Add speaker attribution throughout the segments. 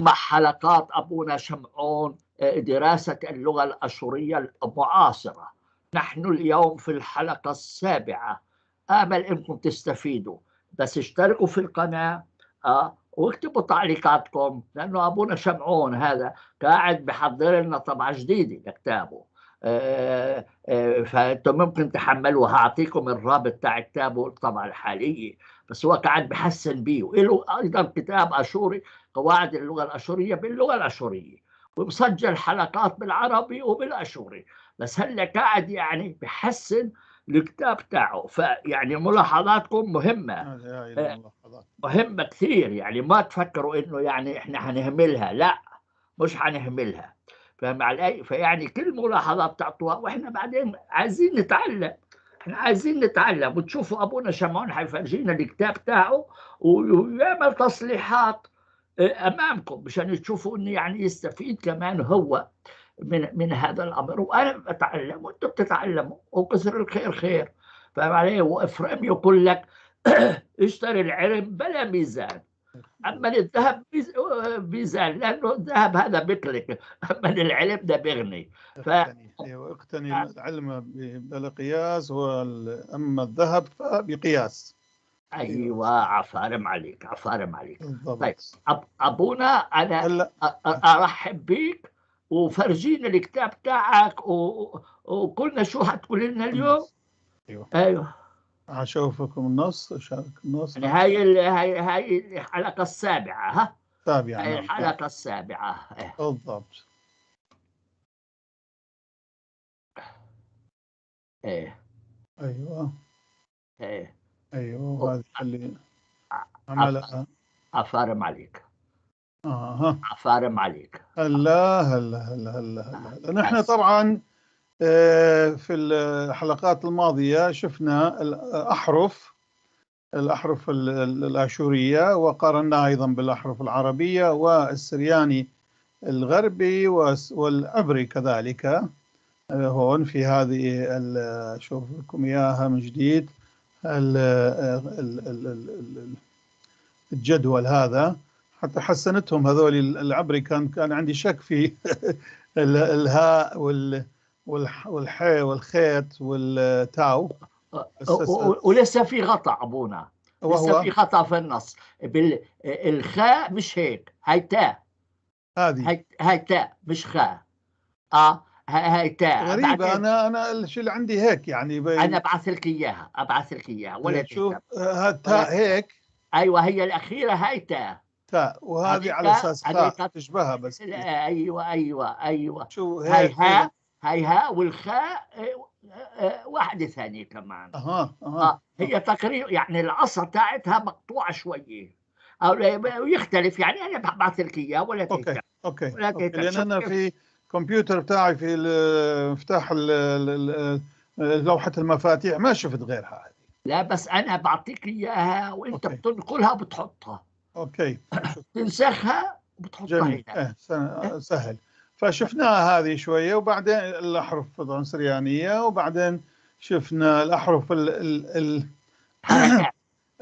Speaker 1: مع حلقات أبونا شمعون، دراسة اللغة الأشورية المعاصرة. نحن اليوم في الحلقة السابعة. آمل إنكم تستفيدوا، بس اشتركوا في القناة واكتبوا تعليقاتكم، لأنه أبونا شمعون هذا قاعد بحضر لنا طبعة جديدة لكتابه، فأنتم ممكن تحملوها. هعطيكم الرابط تاع كتابه الطبعة الحالية، بس هو قاعد بحسن بيه، وله أيضا كتاب أشوري، قواعد اللغة الأشورية باللغة الأشورية، ومسجل حلقات بالعربي وبالأشوري، بس هلا قاعد يعني بحسن الكتاب تاعه. فيعني ملاحظاتكم مهمة، مهمة كثير، يعني ما تفكروا إنه يعني إحنا حنهملها، لا مش حنهملها، فاهم علي؟ فيعني كل ملاحظة بتعطوها، وإحنا بعدين عايزين نتعلم، إحنا عايزين نتعلم. وتشوفوا أبونا شمعون حيفرجينا الكتاب تاعه ويعمل تصليحات أمامكم مشان تشوفوا إنه يعني يستفيد كمان هو من هذا الأمر، وأنا بتعلم وأنتم بتتعلموا، وكثر الخير خير، فاهم علي؟ وإفريم يقول لك اشتري العلم بلا ميزان، أما الذهب ميزان، لأنه الذهب هذا بيقلق، أما العلم ده بيغني.
Speaker 2: اقتني العلم بلا قياس، أما الذهب فبقياس.
Speaker 1: أيوة، عفارم عليك، عفارم عليك. طيب أبونا أنا أرحب بيك، وفرجينا الكتاب تاعك وقلنا شو هتقول لنا اليوم. ايوه
Speaker 2: اشوفكم النص، اشارك النص.
Speaker 1: يعني هاي الحلقة السابعة، ها؟
Speaker 2: السابعة،
Speaker 1: هاي الحلقة السابعة
Speaker 2: بالضبط.
Speaker 1: ايه
Speaker 2: ايوه
Speaker 1: ايه
Speaker 2: ايوه، هذه اللي عملها.
Speaker 1: عفارم عليك. عفارم عليك.
Speaker 2: هلا هلا هلا هلا هلا. نحن طبعا في الحلقات الماضية شفنا الأحرف الآشورية، وقارناها أيضا بالأحرف العربية والسرياني الغربي والعبري كذلك. هون في هذه، شوف لكم إياها من جديد، الجدول هذا، حتى حسنتهم هذول العبري. كان عندي شك في الهاء والحي والخيط والتاو،
Speaker 1: ولسه في خطأ أبونا، لسه في خطأ في النص. الخاء مش هيك، هاي تاء،
Speaker 2: هذه
Speaker 1: هاي تاء مش خاء. هاي تاء
Speaker 2: غريبة. أنا الشيء اللي عندي هيك يعني
Speaker 1: أنا أبعث لك إياها، أبعث لك إياها ولا
Speaker 2: شوف هالتاء هيك.
Speaker 1: أيوة، هي الأخيرة هاي تاء،
Speaker 2: تاء، وهذه على أساس خاء تشبهها بس.
Speaker 1: أيوة أيوة أيوة،
Speaker 2: شو
Speaker 1: هاي هاء، هاي هاء، والخاء واحدة ثانية كمان. هي تقريبا يعني العصا تاعتها مقطوعة شوية أو يختلف، يعني أنا ببعث لك إياه ولا
Speaker 2: تهتم. okay ولا تهتم، لأن أنا في كمبيوتر بتاعي في مفتاح لوحة المفاتيح ما شفت غيرها.
Speaker 1: لا بس أنا بعطيك إياها وأنت بتنقلها وبتحطها.
Speaker 2: okay،
Speaker 1: تنسخها وبتحطها هنا.
Speaker 2: سهل. فشفناها هذه شوية، وبعدين الأحرف السريانية، وبعدين شفنا الأحرف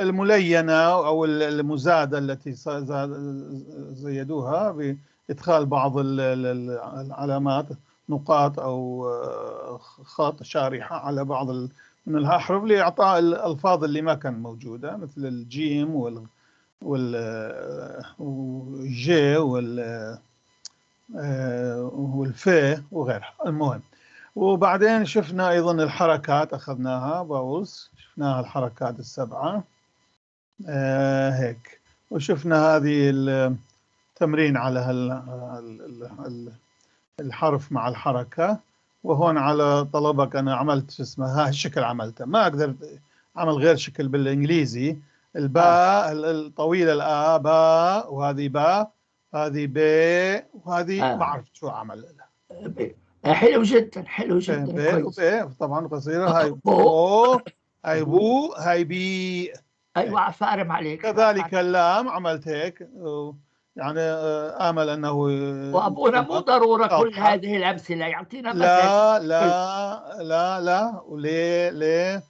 Speaker 2: الملينة أو المزادة التي زيدوها بإدخال بعض العلامات، نقاط أو خط شارحة على بعض من الأحرف لإعطاء الألفاظ اللي ما كان موجودة، مثل الجيم والجي والفاء وغيرها. المهم، وبعدين شفنا أيضا الحركات، أخذناها باوز، شفناها الحركات السبعة هيك، وشفنا هذه التمرين على الحرف مع الحركة. وهون على طلبك أنا عملت شو اسمه هالشكل، عملته، ما أقدر أعمل غير شكل بالإنجليزي. الباء الطويلة، الآ باء، وهذه باء، هذه ب، وهذه ما عرفت شو عمل لها.
Speaker 1: حلو جدا، حلو جدا.
Speaker 2: ب وب طبعا قصيرة، هاي بو، هاي بو، هاي بي.
Speaker 1: ايوه، عفارم عليك.
Speaker 2: كذلك اللام عملت هيك، يعني امل انه
Speaker 1: وابونا مو ضرورة كل هذه الامثلة، يعطينا مثل.
Speaker 2: لا لا لا لا، وليه ليه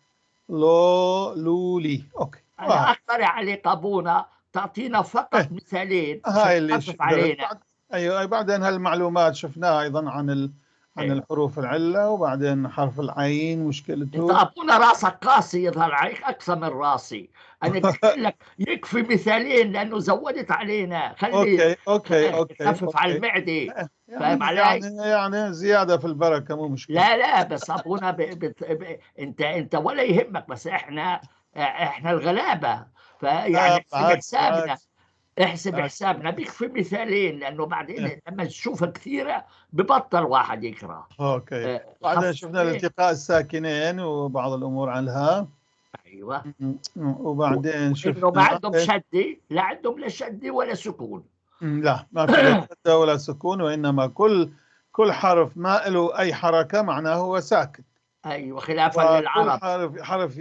Speaker 2: لو لولي. okay،
Speaker 1: انا اقترح عليك ابونا تعطينا فقط مثالين
Speaker 2: هاي
Speaker 1: عشان
Speaker 2: اللي
Speaker 1: تخفف علينا.
Speaker 2: ايوه، بعدين هالمعلومات شفناها ايضا عن عن الحروف العلة، وبعدين حرف العين مشكلته.
Speaker 1: انت ابونا راسك قاسي، يظهر عليك اقسى من راسي. انا بحكي لك يكفي مثالين لانه زودت علينا. خلي
Speaker 2: okay.
Speaker 1: خفف على المعدة، فاهم علي؟
Speaker 2: يعني زيادة في البركة مو مشكلة.
Speaker 1: لا بس ابونا انت ولا يهمك، بس احنا الغلابة، فيعني احسب حسابنا، احسب حسابنا. بيكفي مثالين لانه بعدين لما تشوفها كثيرة ببطل واحد يقرا.
Speaker 2: okay. بعدين شفنا الالتقاء الساكنين وبعض الامور عنها.
Speaker 1: ايوه.
Speaker 2: وبعدين شفنا
Speaker 1: انه ما عندهم شده، لا عندهم لا شده ولا سكون.
Speaker 2: لا، ما في شده ولا سكون، وانما كل حرف ما له اي حركة معناه هو ساكن.
Speaker 1: ايوه، خلافا للعرب.
Speaker 2: كل حرف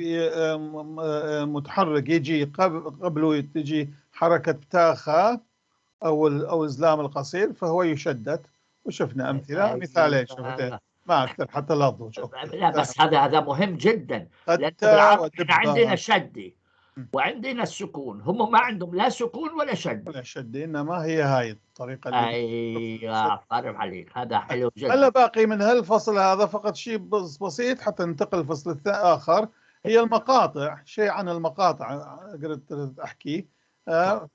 Speaker 2: متحرك يجي قبله تجي حركة بتاخة أو الزلام القصير فهو يشدد، وشفنا أمثلة. مثالين شفتين ما أكثر حتى لا تضوج.
Speaker 1: لا بس هذا مهم جدا، لأن بالعرب إحنا عندنا شدة وعندنا السكون، هم ما عندهم لا سكون ولا شد.
Speaker 2: ولا شد، إنما هي هاي الطريقة اللي.
Speaker 1: أيوة، عارف عليك، هذا حلو جدا.
Speaker 2: هلا باقي من هالفصل هذا فقط شيء بسيط حتى ننتقل الفصل الآخر، هي المقاطع. شيء عن المقاطع قدرت أحكي.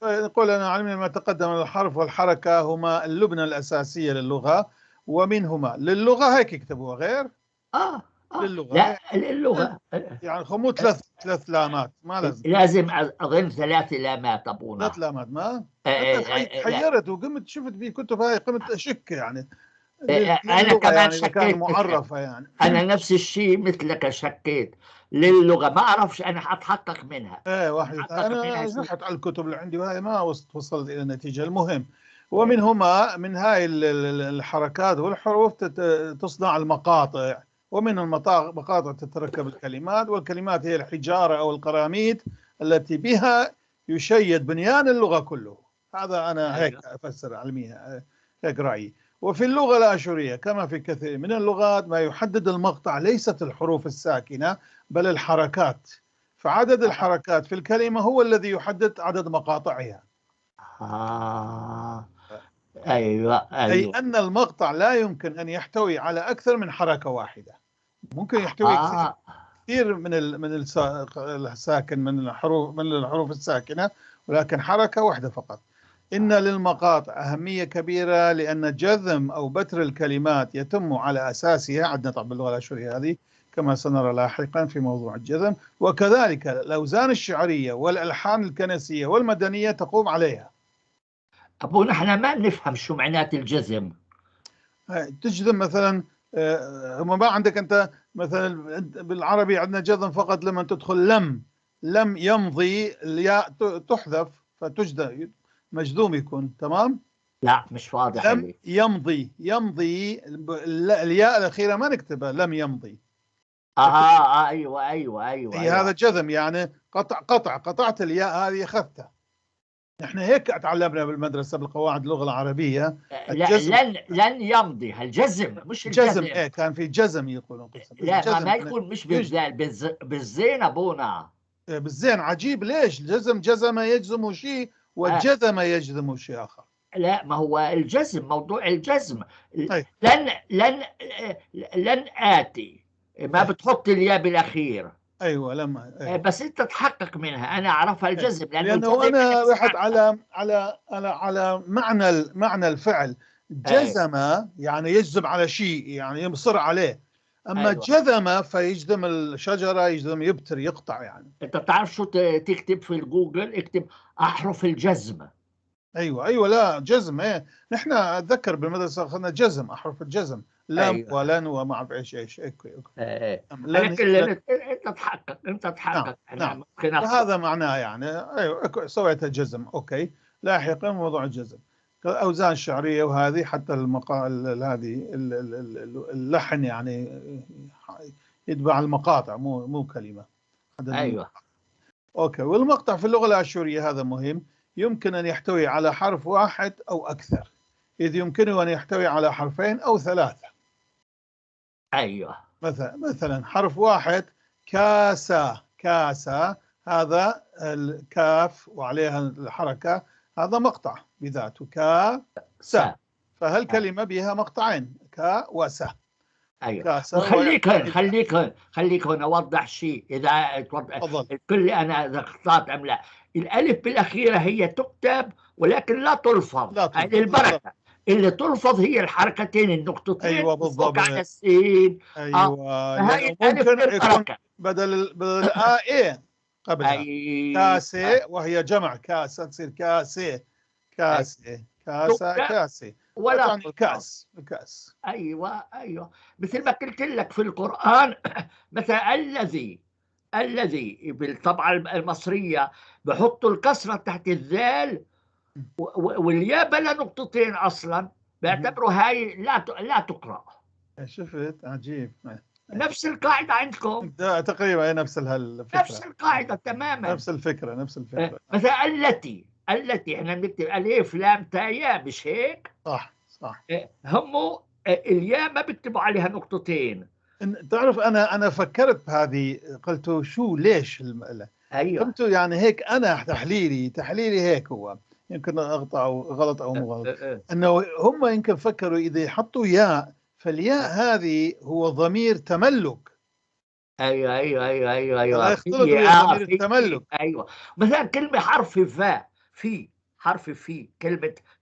Speaker 2: فنقول أنا علمنا ما تقدم الحرف والحركة هما اللبنة الأساسية للغة، ومنهما للغة هيك يكتبوها غير؟ للغة.
Speaker 1: لا للغة
Speaker 2: يعني مو ثلاث لامات، ما
Speaker 1: لازم أظن 3 لامات أبونا.
Speaker 2: 3 لامات ما؟ حيرت وقمت شفت في كتب هاي قمت أشك يعني.
Speaker 1: أنا كمان
Speaker 2: يعني
Speaker 1: شكيت
Speaker 2: معرفة يعني.
Speaker 1: أنا نفس الشيء مثلك شكيت للغة، ما أعرفش أنا أتحقق منها.
Speaker 2: إيه واحد، أنا رحت على الكتب اللي عندي وهي ما وصلت إلى نتيجة. المهم، ومنهما من هاي الحركات والحروف تصنع المقاطع، ومن المقاطع تتركب الكلمات، والكلمات هي الحجارة أو القراميط التي بها يشيد بنيان اللغة كله. هذا أنا هيك أفسر علميا، هيك رأيي. وفي اللغة الآشورية كما في كثير من اللغات ما يحدد المقطع ليست الحروف الساكنة بل الحركات، فعدد الحركات في الكلمة هو الذي يحدد عدد مقاطعها.
Speaker 1: أيوة.
Speaker 2: أي أن المقطع لا يمكن أن يحتوي على أكثر من حركة واحدة. ممكن يحتوي كثير من الساكن، من الحروف الساكنة، ولكن حركة واحدة فقط. إن للمقاطع أهمية كبيرة لأن جذم أو بتر الكلمات يتم على أساسها. عندنا طبعا باللغة الآشورية هذه كما سنرى لاحقا في موضوع الجذم، وكذلك الأوزان الشعرية والألحان الكنسية والمدنية تقوم عليها.
Speaker 1: أبو نحن ما نفهم شو معنات الجزم.
Speaker 2: تجذم مثلا، هم ما عندك أنت مثلا بالعربي عندنا جذم فقط لما تدخل لم يمضي الياء تحذف فتجذم، مجذوم يكون. تمام؟
Speaker 1: لا مش واضح.
Speaker 2: لم يمضي الياء الأخيرة ما نكتبها، لم يمضي.
Speaker 1: ايوه ايوه ايوه,
Speaker 2: أيوة. هذا جذم يعني قطع قطعت الياء هذه اخذتها. نحن هيك تعلمنا بالمدرسة بالقواعد اللغة العربية.
Speaker 1: لا لن يمضي الجزم، مش الجزم.
Speaker 2: إيه كان في جزم يقولون.
Speaker 1: لا ما يكون مش بالزين، بالزين ابونا.
Speaker 2: بالزين عجيب، ليش؟ الجزم جزم يجزم شيء، والجزم يجزم شيء آخر.
Speaker 1: لا ما هو الجزم، موضوع الجزم. لن لن آتي، ما بتحط الياء بالأخير.
Speaker 2: ايوه لما أيوة.
Speaker 1: بس انت تحقق منها، انا اعرفها الجزم
Speaker 2: لانه انا رحت على على على على معنى الفعل. جزم يعني يجزم على شيء، يعني يمصر عليه. اما أيوة. جذم فيجذم الشجرة، يجذم يبتر يقطع يعني.
Speaker 1: انت بتعرف شو تكتب في الجوجل؟ اكتب احرف الجزم.
Speaker 2: ايوه لا جزم. ايه نحن اتذكر بالمدرسة اخذنا جزم، احرف الجزم، لم أيوة. ولن وما اعرف ايش okay.
Speaker 1: لكن انت تحقق.
Speaker 2: نعم. هذا معناه يعني. ايوه سويت الجزم. okay لاحقا موضوع الجزم، الاوزان الشعرية وهذه، حتى المقال هذه اللحن يعني يتبع المقاطع، مو كلمة.
Speaker 1: ايوه
Speaker 2: okay. والمقطع في اللغة الاشورية هذا مهم، يمكن ان يحتوي على حرف واحد او اكثر، اذ يمكنه ان يحتوي على حرفين او ثلاثة.
Speaker 1: ايوه
Speaker 2: مثلا حرف واحد كاسا، كاسا هذا الكاف وعليها الحركة، هذا مقطع بذاته، كا سا. فهالكلمة بها مقطعين، كا وسا.
Speaker 1: ايوه.
Speaker 2: كاسة.
Speaker 1: وخليك هون، خليك هون، خليك هون اوضح شيء اذا توضح.
Speaker 2: تفضل.
Speaker 1: كل انا اذا اخطات ام لا. الالف بالاخيره هي تكتب ولكن لا تلفظ.
Speaker 2: لا تلفظ.
Speaker 1: هذه البركة اللي تلفظ هي الحركتين، النقطتين.
Speaker 2: أيوة، بالضبط.
Speaker 1: فوق على السين.
Speaker 2: ايوه.
Speaker 1: هاي
Speaker 2: لأنه
Speaker 1: الالف
Speaker 2: ممكن يكون
Speaker 1: البركة.
Speaker 2: بدل آ إيه قبلها.
Speaker 1: أي
Speaker 2: كاسة وهي جمع كاسة، تصير كاسة كاسة كاسة
Speaker 1: تكتب
Speaker 2: كاسة
Speaker 1: ولا
Speaker 2: يعني
Speaker 1: تلفظ.
Speaker 2: الكأس، الكأس.
Speaker 1: ايوه ايوه، مثل ما قلت لك في القران مثلا الذي بالطبعه المصرية بحطوا الكسرة تحت الذال والياء بلا نقطتين اصلا، بيعتبروا هاي لا تقرا.
Speaker 2: شفت؟ عجيب.
Speaker 1: نفس القاعدة عندكم.
Speaker 2: تقريبا نفس الفكرة.
Speaker 1: نفس القاعدة تماما.
Speaker 2: نفس الفكرة، نفس الفكرة.
Speaker 1: مثلا التي احنا بنكتب الف لام تاء ياء، مش هيك؟
Speaker 2: صح صح.
Speaker 1: هم الياء ما بيكتبوا عليها نقطتين.
Speaker 2: تعرف انا فكرت بهذه، قلت شو ليش
Speaker 1: ايوه.
Speaker 2: فهمت يعني هيك انا تحليلي هيك، هو يمكن اغلط او غلط او مو غلط، انه هم يمكن فكروا اذا يحطوا ياء فالياء هذه هو ضمير تملك.
Speaker 1: ايوه.
Speaker 2: فلا يختلط
Speaker 1: في
Speaker 2: ويا ضمير
Speaker 1: في
Speaker 2: التملك.
Speaker 1: ايوه، مثلا كلمة حرف فاء، في حرف في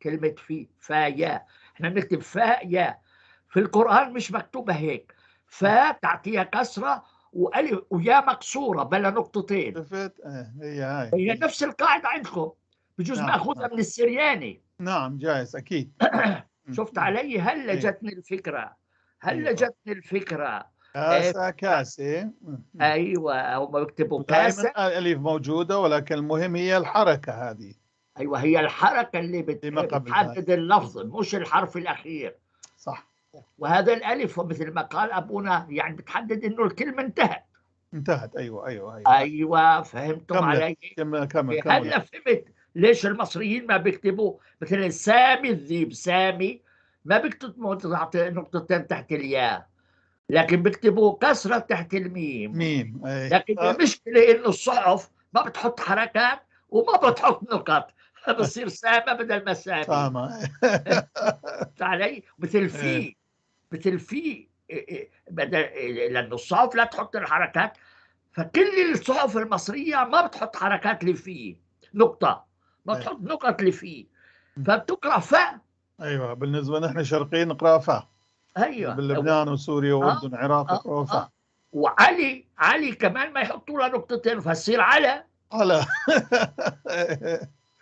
Speaker 1: كلمه في فا ياء، احنا بنكتب فاء ياء، في القران مش مكتوبة هيك. فاء تعطيها كسره والف ويا مكسورة بلا نقطتين.
Speaker 2: شفت؟ هي هاي.
Speaker 1: هي نفس القاعدة عندكم، بجوز ماخوذة من السرياني.
Speaker 2: نعم، جايز اكيد.
Speaker 1: شفت علي؟ هلا جتني الفكرة، هلا جتني الفكره.
Speaker 2: كاسة كاسة.
Speaker 1: ايوه، هم بيكتبوا
Speaker 2: دائما
Speaker 1: كاسه.
Speaker 2: الالف موجودة، ولكن المهم هي الحركة هذه.
Speaker 1: ايوه، هي الحركة اللي
Speaker 2: اللي ما قبلها.
Speaker 1: بتحدد اللفظ مش الحرف الاخير.
Speaker 2: صح.
Speaker 1: وهذا الالف مثل ما قال ابونا يعني بتحدد انه الكلمة انتهت.
Speaker 2: انتهت، ايوه.
Speaker 1: ايوه، فهمتم
Speaker 2: كملت.
Speaker 1: علي؟
Speaker 2: كمل كمل كمل.
Speaker 1: هلا فهمت ليش المصريين ما بيكتبوا مثلا سامي الذيب، سامي ما بيكتبوا نقطتين تحت الياء، لكن بيكتبوا كسره تحت الميم.
Speaker 2: ميم، اي.
Speaker 1: لكن المشكلة انه الصحف ما بتحط حركات وما بتحط نقط، فبصير سامة بدل ما سامي.
Speaker 2: سامة.
Speaker 1: فهمت علي؟ مثل في، مثل في بدل، لانه الصحف لا تحط الحركات، فكل الصحف المصرية ما بتحط حركات لفي نقطة، ما تحط نقط لفي، فبتقرا فاء.
Speaker 2: ايوه، بالنسبة نحن شرقيين نقرا فا.
Speaker 1: ايوه.
Speaker 2: باللبنان وسوريا واردن وعراق يقرأوا فا.
Speaker 1: وعلي، علي كمان ما يحطوا لها نقطتين، فتصير على.
Speaker 2: على.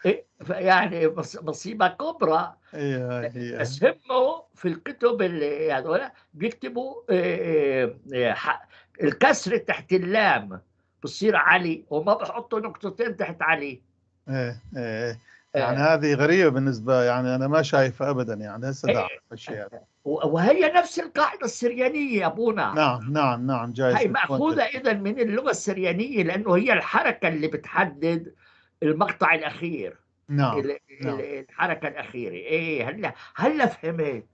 Speaker 1: إيه، يعني مصيبة كبرى.
Speaker 2: ايوه هي.
Speaker 1: بس هم في الكتب اللي هذول بيكتبوا الكسر تحت اللام بصير علي، وما بحطوا نقطتين تحت علي.
Speaker 2: ايه، يعني هذه غريبة بالنسبة، يعني انا ما شايفها ابدا، يعني هسه دعم الشيء هذا.
Speaker 1: وهي نفس القاعدة السريانية يا ابونا.
Speaker 2: نعم، جايز
Speaker 1: هي
Speaker 2: بتكون.
Speaker 1: مأخوذة إذا من اللغة السريانية، لأنه هي الحركة اللي بتحدد المقطع الأخير. الحركة الأخيرة. إيه، هلا فهمت،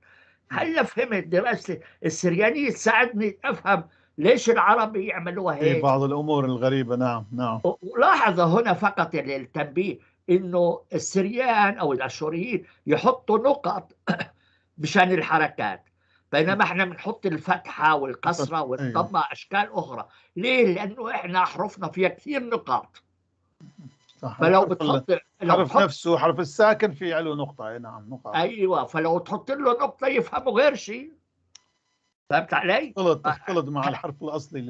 Speaker 1: هلا فهمت. دراسة السريانية تساعدني أفهم ليش العرب يعملوها
Speaker 2: في
Speaker 1: هيك.
Speaker 2: بعض الامور الغريبة، نعم.
Speaker 1: ولاحظ هنا فقط للتنبيه إنه السريان أو الأشوريين يحطوا نقط مشان الحركات، بينما احنا بنحط الفتحة والكسرة والضمة، أشكال أخرى. ليه؟ لأنه احنا أحرفنا فيها كثير نقاط. فلو
Speaker 2: الحرف
Speaker 1: بتحط لو
Speaker 2: حرف
Speaker 1: تحط
Speaker 2: نفسه، حرف الساكن في له نقطة، أي نعم، نقطة.
Speaker 1: ايوه، فلو تحط له نقطة يفهموا غير شيء. فهمت علي؟
Speaker 2: تختلط مع الحرف الأصلي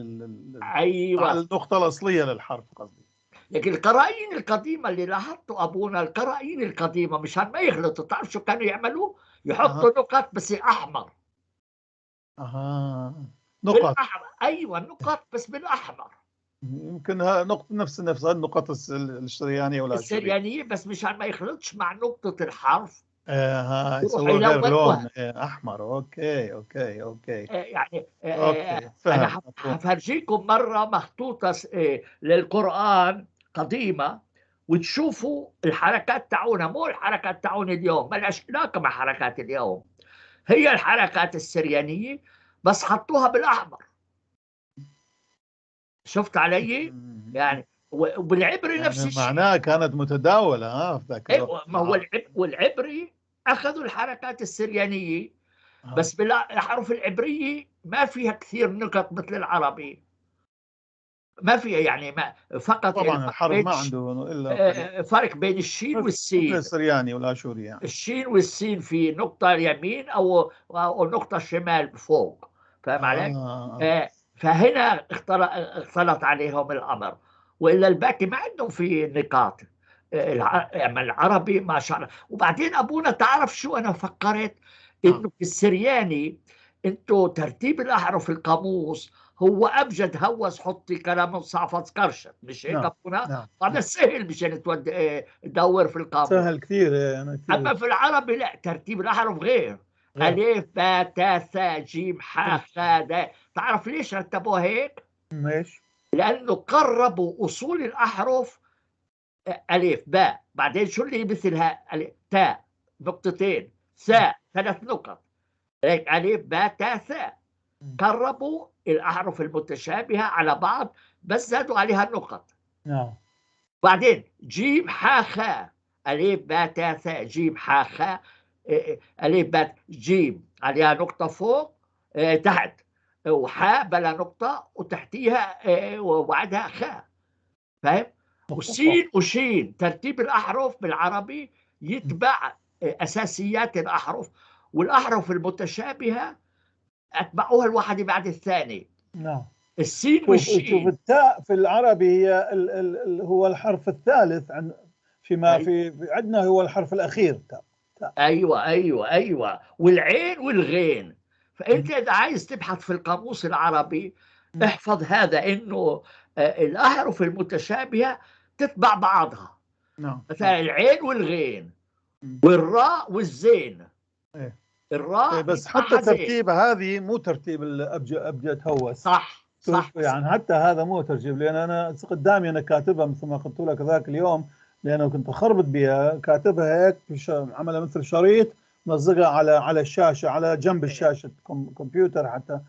Speaker 2: مع
Speaker 1: ايوه.
Speaker 2: النقطة الأصلية للحرف قصدي.
Speaker 1: لكن القرائن القديمة اللي لاحظته ابونا، القرائن القديمة مشان ما يغلطوا، تعرف شو كانوا يعملوا؟ يحطوا نقط بس احمر.
Speaker 2: اها، نقط.
Speaker 1: بالاحمر، ايوه، نقط بس بالاحمر.
Speaker 2: يمكن نقطة نفس النقط السريانية ولا الأشورية.
Speaker 1: السريانية، بس مشان ما يخلطش مع نقطة الحرف.
Speaker 2: ها
Speaker 1: يروح
Speaker 2: يسووا غير
Speaker 1: يلونوها.
Speaker 2: لون، احمر. okay.
Speaker 1: يعني
Speaker 2: okay.
Speaker 1: انا
Speaker 2: فهم، مفهوم.
Speaker 1: حفرجيكم مرة مخطوطة للقران قديمة، وتشوفوا الحركات تاعونا، مو الحركات تاعون اليوم، ما لهاش علاقة مع حركات اليوم، هي الحركات السريانية بس حطوها بالاحمر. شفت علي؟ يعني وبالعبري
Speaker 2: يعني
Speaker 1: نفس الشيء.
Speaker 2: معناها كانت متداولة في ذاك الوقت.
Speaker 1: ما هو والعبري أخذوا الحركات السريانية، بس بالأحرف العبرية ما فيها كثير نقط مثل العربي، ما فيها يعني ما فقط
Speaker 2: طبعا الحرف ما عنده إلا
Speaker 1: فرق بين الشين والسين،
Speaker 2: السرياني والآشوري يعني.
Speaker 1: الشين والسين في نقطة يمين أو نقطة شمال فوق، فاهم علي؟ فهنا اختلط عليهم الأمر، وإلا الباقي ما عندهم في نقاط. العربي ما شاء الله. وبعدين أبونا تعرف شو أنا فكرت؟ إنه في السرياني أنتوا ترتيب الأحرف القاموس هو أبجد هوس حطي كلام صعفت كرشت، مش هيك أبونا؟
Speaker 2: نعم.
Speaker 1: هذا سهل مشان تدور في القاموس،
Speaker 2: سهل كثير. أنا كثير.
Speaker 1: أما في العربي لا، ترتيب الأحرف غير، ألف باء تاء ثاء جيم حاء خاء دال. تعرف ليش رتبوها هيك؟
Speaker 2: ليش؟
Speaker 1: لأنه قربوا أصول الأحرف، ألف باء، بعدين شو اللي مثلها؟ تاء نقطتين، ثاء 3 نقط، هيك ألف باء تاء ثاء. قربوا الأحرف المتشابهة على بعض بس زادوا عليها النقط.
Speaker 2: نعم.
Speaker 1: بعدين جيم حاء خاء، ألف باء تاء ثاء جيم حاء خاء، ألف باء جيم عليها نقطة فوق تحت، وحاء بلا نقطة وتحتيها وبعدها خاء، فاهم؟ وسين وشين. ترتيب الأحرف بالعربي يتبع أساسيات الأحرف، والأحرف المتشابهة أتبعوها الواحد بعد الثاني.
Speaker 2: نعم.
Speaker 1: السين والشين.
Speaker 2: شوف التاء في العربي هي ال هو الحرف الثالث عن فيما في عندنا هو الحرف الأخير تاء.
Speaker 1: أيوة أيوة أيوة. والعين والغين. فأنت إذا عايز تبحث في القاموس العربي احفظ هذا، إنه الأحرف المتشابهة تتبع بعضها.
Speaker 2: نعم.
Speaker 1: مثلا العين والغين والراء والزين. الراء
Speaker 2: بس حتى ترتيب هذه مو ترتيب الأبجد هوس.
Speaker 1: صح صح.
Speaker 2: يعني حتى هذا مو ترتيب، لأن أنا قدامي أنا كاتبها مثل ما قلت لك ذاك اليوم، لأنه كنت أخربط بها، كاتبها هيك عملها مثل شريط ملزقها على الشاشة، على جنب الشاشة كمبيوتر، حتى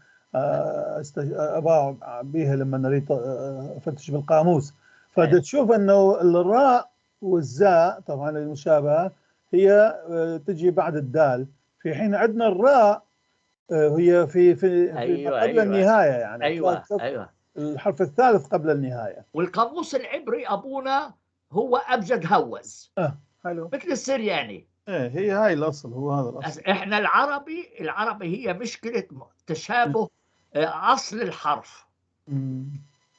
Speaker 2: أباع بيها لما نريد أفتش بالقاموس. فتشوف أنه الراء والزاء طبعا المشابهة هي تجي بعد الدال، في حين عندنا الراء هي في
Speaker 1: أيوة
Speaker 2: قبل
Speaker 1: أيوة
Speaker 2: النهاية، يعني
Speaker 1: أيوة أيوة
Speaker 2: الحرف الثالث قبل النهاية.
Speaker 1: والقاموس العبري أبونا هو أبجد هوز.
Speaker 2: حلو.
Speaker 1: مثل السرياني.
Speaker 2: إيه هي هاي الأصل، هو هذا الأصل.
Speaker 1: إحنا العربي هي مشكلة تشابه أصل الحرف.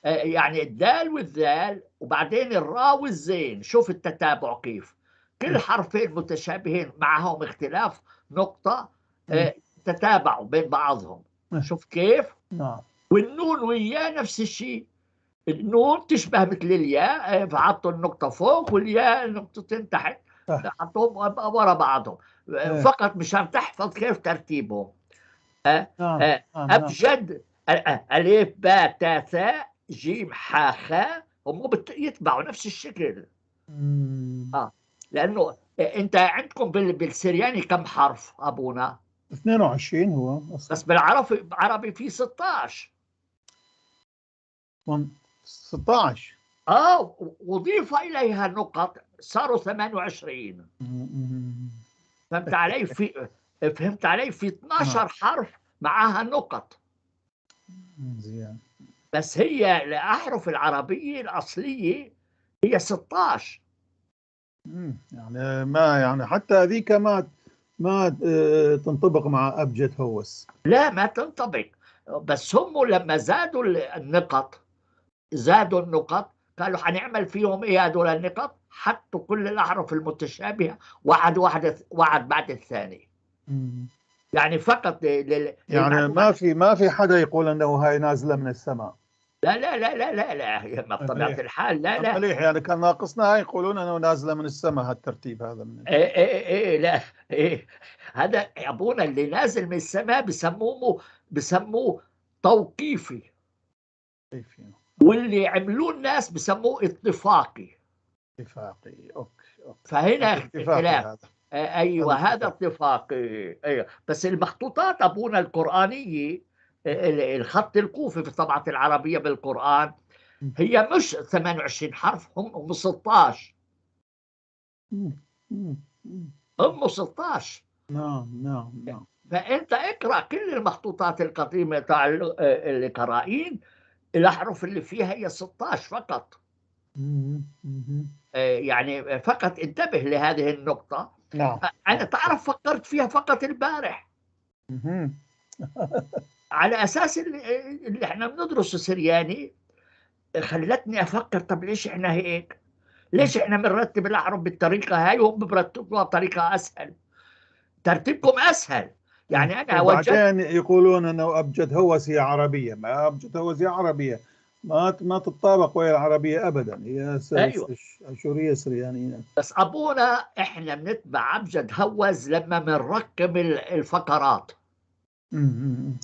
Speaker 1: يعني الدال والذال وبعدين الراء والزين، شوف التتابع كيف، كل حرفين متشابهين معهم اختلاف نقطة، تتابعوا بين بعضهم، شوف كيف.
Speaker 2: نعم.
Speaker 1: والنون وياه نفس الشيء، النون تشبه مثل الياء، فحطوا النقطة فوق والياء نقطتين تحت، حطوهم ورا بعضهم فقط مشان تحفظ كيف ترتيبهم. أبجد ألف باء تاء ثاء جيم حاء خاء، هم يتبعوا نفس الشكل. لأنه أنت عندكم بالسرياني كم حرف أبونا؟
Speaker 2: 22 هو أصلاً.
Speaker 1: بس بالعربي في 16.
Speaker 2: 16
Speaker 1: وضيف إليها نقط صاروا 28. فهمت علي؟ فهمت علي؟ في 12 حرف معاها نقط.
Speaker 2: زين.
Speaker 1: بس هي الأحرف العربية الأصلية هي 16.
Speaker 2: يعني ما يعني حتى هذيك ما تنطبق مع أبجد هوس.
Speaker 1: لا ما تنطبق، بس هم لما زادوا النقط، زادوا النقط قالوا حنعمل فيهم ايه هذول النقط؟ حطوا كل الأحرف المتشابهة واحد واحد واحد بعد الثاني. يعني فقط
Speaker 2: يعني ما في حدا يقول انه هاي نازله من السماء.
Speaker 1: لا لا لا لا لا لا، ما بطبيعة الحال لا لا.
Speaker 2: مليح، يعني كان ناقصنا هاي يقولون انه نازله من السماء هالترتيب هذا من
Speaker 1: ايه ايه ايه لا ايه هذا ابونا اللي نازل من السماء بسموه توقيفي. واللي عملوه الناس بسموه اتفاقي.
Speaker 2: اتفاقي، okay okay.
Speaker 1: فهنا اختلاف. ايوه هذا اتفاقي. ايوه بس المخطوطات ابونا القرآنية، الخط الكوفي في الطبعة العربية بالقرآن هي مش 28 حرف، هم 16. هم 16.
Speaker 2: نعم نعم نعم.
Speaker 1: فأنت اقرأ كل المخطوطات القديمة تاع القرائين، الأحرف اللي فيها هي 16 فقط. يعني فقط انتبه لهذه النقطة.
Speaker 2: نعم.
Speaker 1: أنا تعرف فكرت فيها فقط البارح. على أساس اللي احنا بندرسه سرياني، خلتني أفكر طب ليش احنا هيك؟ ليش احنا بنرتب الأحرف بالطريقة هاي وهم برتبوها بطريقة أسهل؟ ترتيبكم أسهل. يعني أنا
Speaker 2: وبعدين يقولون أنه أبجد هوس هي عربية، ما أبجد هوس هي عربية، ما تتطابق ويا العربية أبدا، هي
Speaker 1: أيوة.
Speaker 2: أشورية سريانية.
Speaker 1: بس أبونا إحنا بنتبع أبجد هوز لما بنركب الفقرات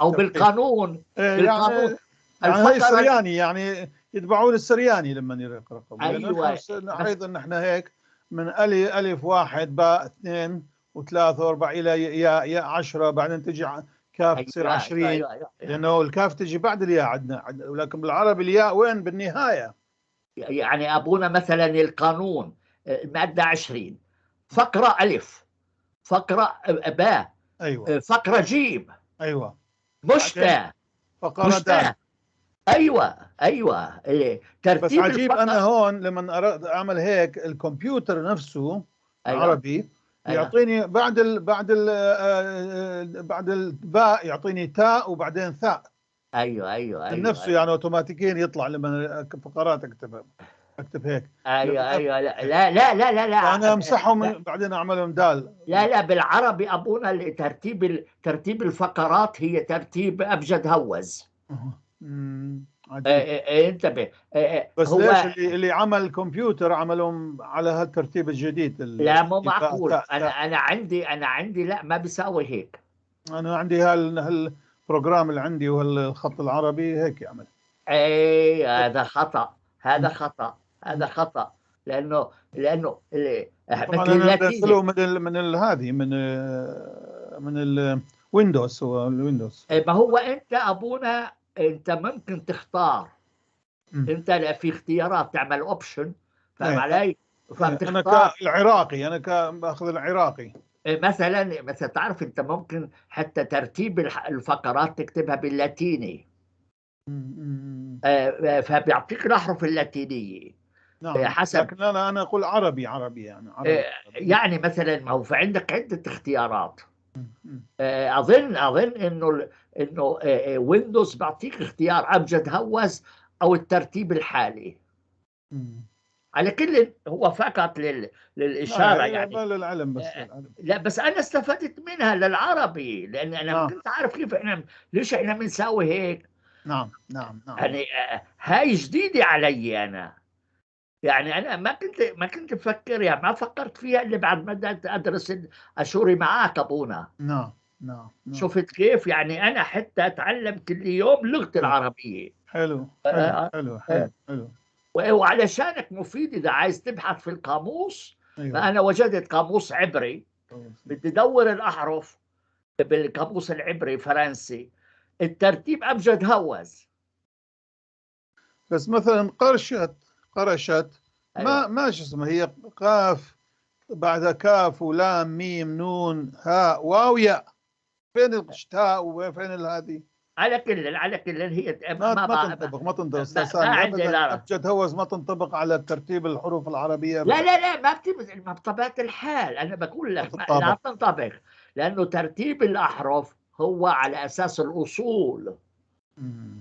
Speaker 1: أو بالقانون. بالقانون
Speaker 2: يعني هي سرياني، يعني يتبعون السرياني لما يرقموا.
Speaker 1: أيوة.
Speaker 2: أيضا نحن هيك من ألف 1 باء 2 و3 و4 إلى ياء 10، بعدين تجي كاف تصير 20. أيوة. لأنه الكاف تجي بعد الياء عندنا، ولكن بالعربي الياء وين؟ بالنهاية.
Speaker 1: يعني أبونا مثلا القانون المادة 20 فقرة ألف، فقرة باء،
Speaker 2: أيوة،
Speaker 1: فقرة جيم،
Speaker 2: أيوة،
Speaker 1: مش تاء،
Speaker 2: فقرة دال.
Speaker 1: أيوة أيوة. ترتيب.
Speaker 2: بس عجيب أنا هون لما أردت أعمل هيك الكمبيوتر نفسه. أيوة. عربي. أيوة. يعطيني بعد ال بعد ال بعد الباء يعطيني تاء وبعدين ثاء.
Speaker 1: ايوه ايوه ايوه.
Speaker 2: نفسه. أيوة. يعني اوتوماتيكيا يطلع لما فقرات اكتب هيك.
Speaker 1: ايوه ايوه. لا لا لا لا لا, لا.
Speaker 2: انا امسحهم بعدين اعملهم دال.
Speaker 1: لا لا، بالعربي ابونا ترتيب الفقرات هي ترتيب ابجد هوز. انتبه.
Speaker 2: بس هو ليش اللي عمل كمبيوتر عملهم على هالترتيب الجديد؟
Speaker 1: لا مو معقول. انا عندي لا ما بيساوي هيك.
Speaker 2: انا عندي هال program اللي عندي وهالخط العربي هيك يعمل.
Speaker 1: اي هذا خطا، هذا خطا، هذا خطا، لانه
Speaker 2: مثل اللاتيني من هذه من ال Windows. هو ال Windows.
Speaker 1: ما هو انت ابونا انت ممكن تختار. انت في اختيارات تعمل option، فاهم علي؟
Speaker 2: فبتختار. انا العراقي، انا باخذ العراقي
Speaker 1: مثلا. تعرف انت ممكن حتى ترتيب الفقرات تكتبها باللاتيني. فبيعطيك الاحرف اللاتينية.
Speaker 2: نعم. حسب. لكن انا اقول عربي يعني عربي.
Speaker 1: يعني مثلا ما هو في عندك عده اختيارات. اظن انه Windows بيعطيك اختيار ابجد هوز او الترتيب الحالي. على كل هو فقط للاشارة يعني
Speaker 2: للعلم بس.
Speaker 1: لا بس انا استفدت منها للعربي، لان انا ما كنت عارف كيف احنا ليش احنا بنساوي هيك.
Speaker 2: نعم نعم نعم.
Speaker 1: يعني هاي جديدة علي انا، يعني انا ما كنت بفكر، يعني ما فكرت فيها الا بعد ما بدات ادرس الاشوري معاك ابونا.
Speaker 2: نعم نعم.
Speaker 1: شفت كيف؟ يعني انا حتى اتعلم كل يوم لغتي العربية.
Speaker 2: حلو حلو حلو حلو, حلو.
Speaker 1: وعلشانك مفيد اذا عايز تبحث في القاموس. أيوة. فانا وجدت قاموس عبري، بدي ادور الاحرف بالقاموس العبري فرنسي، الترتيب ابجد هوز.
Speaker 2: بس مثلا قرشت. أيوة. ما شو اسمه، هي قاف بعدها كاف ولام ميم نون هاء واو ياء. فين التاء وفين هذه؟
Speaker 1: على كل هي
Speaker 2: ما تنطبق، ما تنطبق استاذ سامي. ابجد هوز ما تنطبق على ترتيب الحروف العربية.
Speaker 1: لا لا لا، ما بتبقى بطبيعة الحال. انا بقول لك لا تنطبق، لانه ترتيب الاحرف هو على اساس الاصول.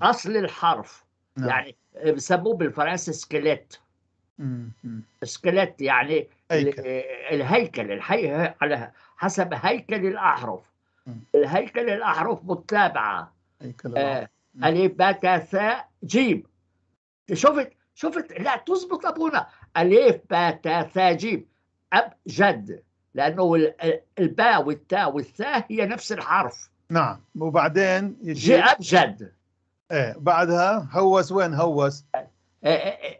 Speaker 1: اصل الحرف. نعم. يعني بسموه بالفرنسي squelette. squelette يعني هيكل. الهيكل الحقيقي على حسب هيكل الأحرف. الهيكل الأحرف متابعة. ألف باء تاء ثاء جيم. شفت لا تزبط أبونا. ألف باء تاء ثاء جيم أبجد، لأنه الباء والتاء والثاء هي نفس الحرف.
Speaker 2: نعم. وبعدين
Speaker 1: يجي أبجد.
Speaker 2: ايه بعدها هوس. وين هوس؟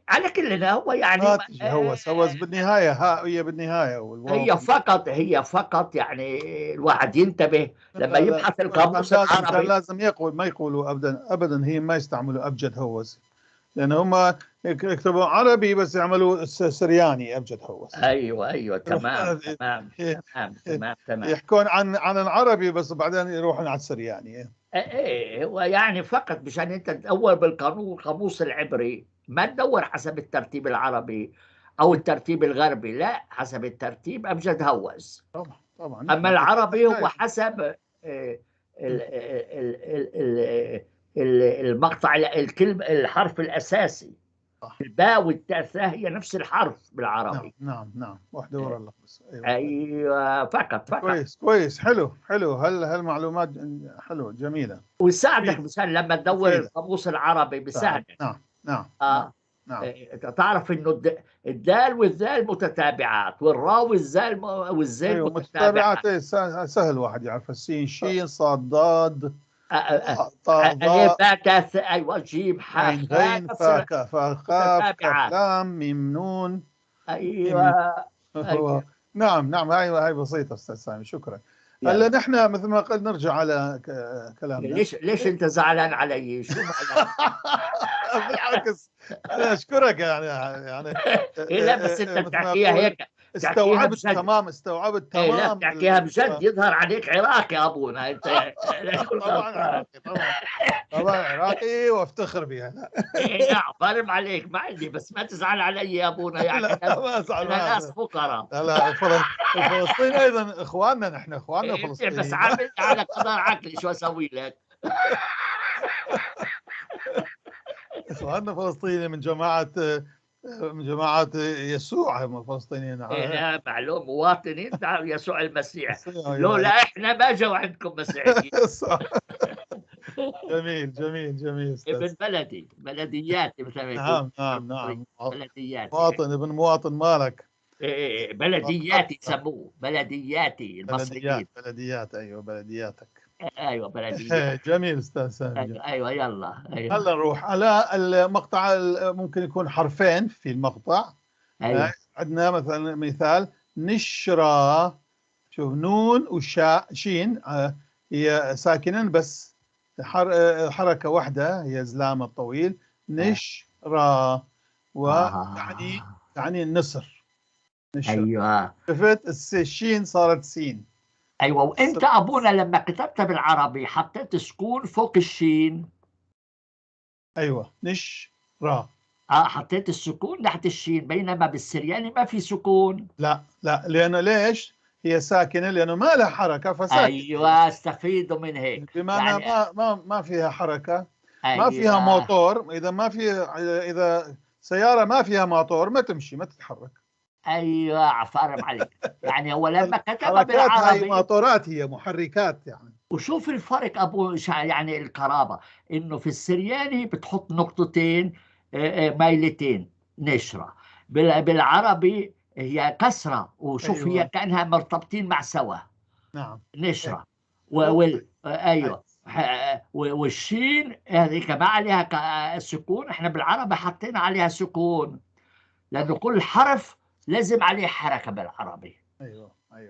Speaker 1: على كل هو يعني
Speaker 2: هوس هوس بالنهاية، ها هي بالنهاية.
Speaker 1: هي فقط يعني الواحد ينتبه لما يبحث القاموس العربي.
Speaker 2: لازم يقول، ما يقولوا ابدا ابدا، هي ما يستعملوا ابجد هوس. لأن هم يكتبوا عربي بس يعملوا سرياني أبجد هوز.
Speaker 1: ايوه ايوه، تمام تمام تمام تمام تمام.
Speaker 2: يحكون عن العربي بس بعدين يروحون على السرياني.
Speaker 1: ايه، هو يعني فقط مشان انت تدور بالقانون القاموس العبري ما تدور حسب الترتيب العربي او الترتيب الغربي، لا، حسب الترتيب ابجد هوز.
Speaker 2: طبعا طبعا.
Speaker 1: اما العربي هو حسب ال ال ال ال المقطع، الكلمة، الحرف الاساسي. الباء والتاء الثاء هي نفس الحرف بالعربي.
Speaker 2: نعم نعم نعم، واحدة ورا الله بس.
Speaker 1: ايوه ايوه، فقط فقط.
Speaker 2: كويس كويس، حلو حلو، هالمعلومات حلو، جميلة.
Speaker 1: ويساعدك مثلا لما تدور القاموس العربي بيساعدك.
Speaker 2: نعم نعم. نعم.
Speaker 1: تعرف انه الدال والذال متتابعات، والراء والزال والزين.
Speaker 2: أيوة، متتابعات. سهل واحد يعرف. السين شين، صاد ضاد،
Speaker 1: طاء ضاء، باء تاء، ايوه، جيم حاء،
Speaker 2: غين فاء كاف قاف كاف لام ميم نون.
Speaker 1: ايوه،
Speaker 2: أيوة. نعم نعم، هاي بسيطة استاذ سامي، شكرا. هلا نحن مثل ما قلت نرجع على كلامنا.
Speaker 1: ليش انت زعلان علي؟ شو
Speaker 2: بالعكس، انا اشكرك يعني
Speaker 1: لا بس انت بتحكيها هيك.
Speaker 2: استوعبت تمام، استوعبت تمام.
Speaker 1: لا بتحكيها بجد، يظهر عليك عراقي يا ابونا انت.
Speaker 2: طبعا عراقي، طبعا طبعا عراقي وافتخر بها.
Speaker 1: لا نعم، فارم عليك، ما عندي، بس ما تزعل علي يا ابونا يعني.
Speaker 2: لا ما ازعل.
Speaker 1: ناس فقراء.
Speaker 2: لا لا، الفلسطين ايضا اخواننا، نحن اخواننا فلسطينيين.
Speaker 1: بس عامل على قدر عقلي، شو اسوي لك؟
Speaker 2: اخواننا فلسطينيين من جماعة يسوع، هم الفلسطينيين.
Speaker 1: إيه معلوم، مواطنين يسوع المسيح، لولا احنا ما جو عندكم مسيحيين.
Speaker 2: جميل جميل جميل.
Speaker 1: ابن بلدي، بلدياتي مثل ما.
Speaker 2: نعم نعم نعم.
Speaker 1: بلدياتي.
Speaker 2: مواطن، ابن مواطن مالك.
Speaker 1: إيه، بلدياتي، يسموه بلدياتي المصريين.
Speaker 2: بلديات بلديات، ايوه، بلدياتك.
Speaker 1: ايوه، بلديات.
Speaker 2: جميل استاذ سامي.
Speaker 1: ايوه ايوه، يلا ايوه.
Speaker 2: هلا نروح على المقطع، ممكن يكون حرفين في المقطع.
Speaker 1: ايوه.
Speaker 2: عندنا مثلا مثال نشرة، شوف نون وشاء شين، هي ساكنا بس حركة واحدة، هي زلام الطويل، نشرة، وتعني تعني النسر، نشرة. شفت الشين صارت سين.
Speaker 1: ايوه، وانت ابونا لما كتبتها بالعربي حطيت سكون فوق الشين.
Speaker 2: ايوه، نشرة.
Speaker 1: اه، حطيت السكون تحت الشين، بينما بالسرياني ما في سكون.
Speaker 2: لا لا، لانه ليش هي ساكنه؟ لانه ما لها حركه، فساكنه.
Speaker 1: ايوه، استفيدوا من هيك.
Speaker 2: بما يعني ما فيها حركه. ما فيها موتور، اذا ما في، اذا سيارة ما فيها موتور ما تمشي، ما تتحرك.
Speaker 1: ايوه، عفارم عليك، يعني هو لما كتبها
Speaker 2: بالعربي هاي موتورات، هي محركات يعني.
Speaker 1: وشوف الفرق ابو، يعني القرابه، انه في السرياني بتحط نقطتين مايلتين نشره، بالعربي هي كسره، وشوف هي كانها مرتبطين مع سوا. نشره ايوه، والشين هذيك ما عليها سكون، احنا بالعربي حطينا عليها سكون، لانه كل حرف لازم عليه حركة بالعربي.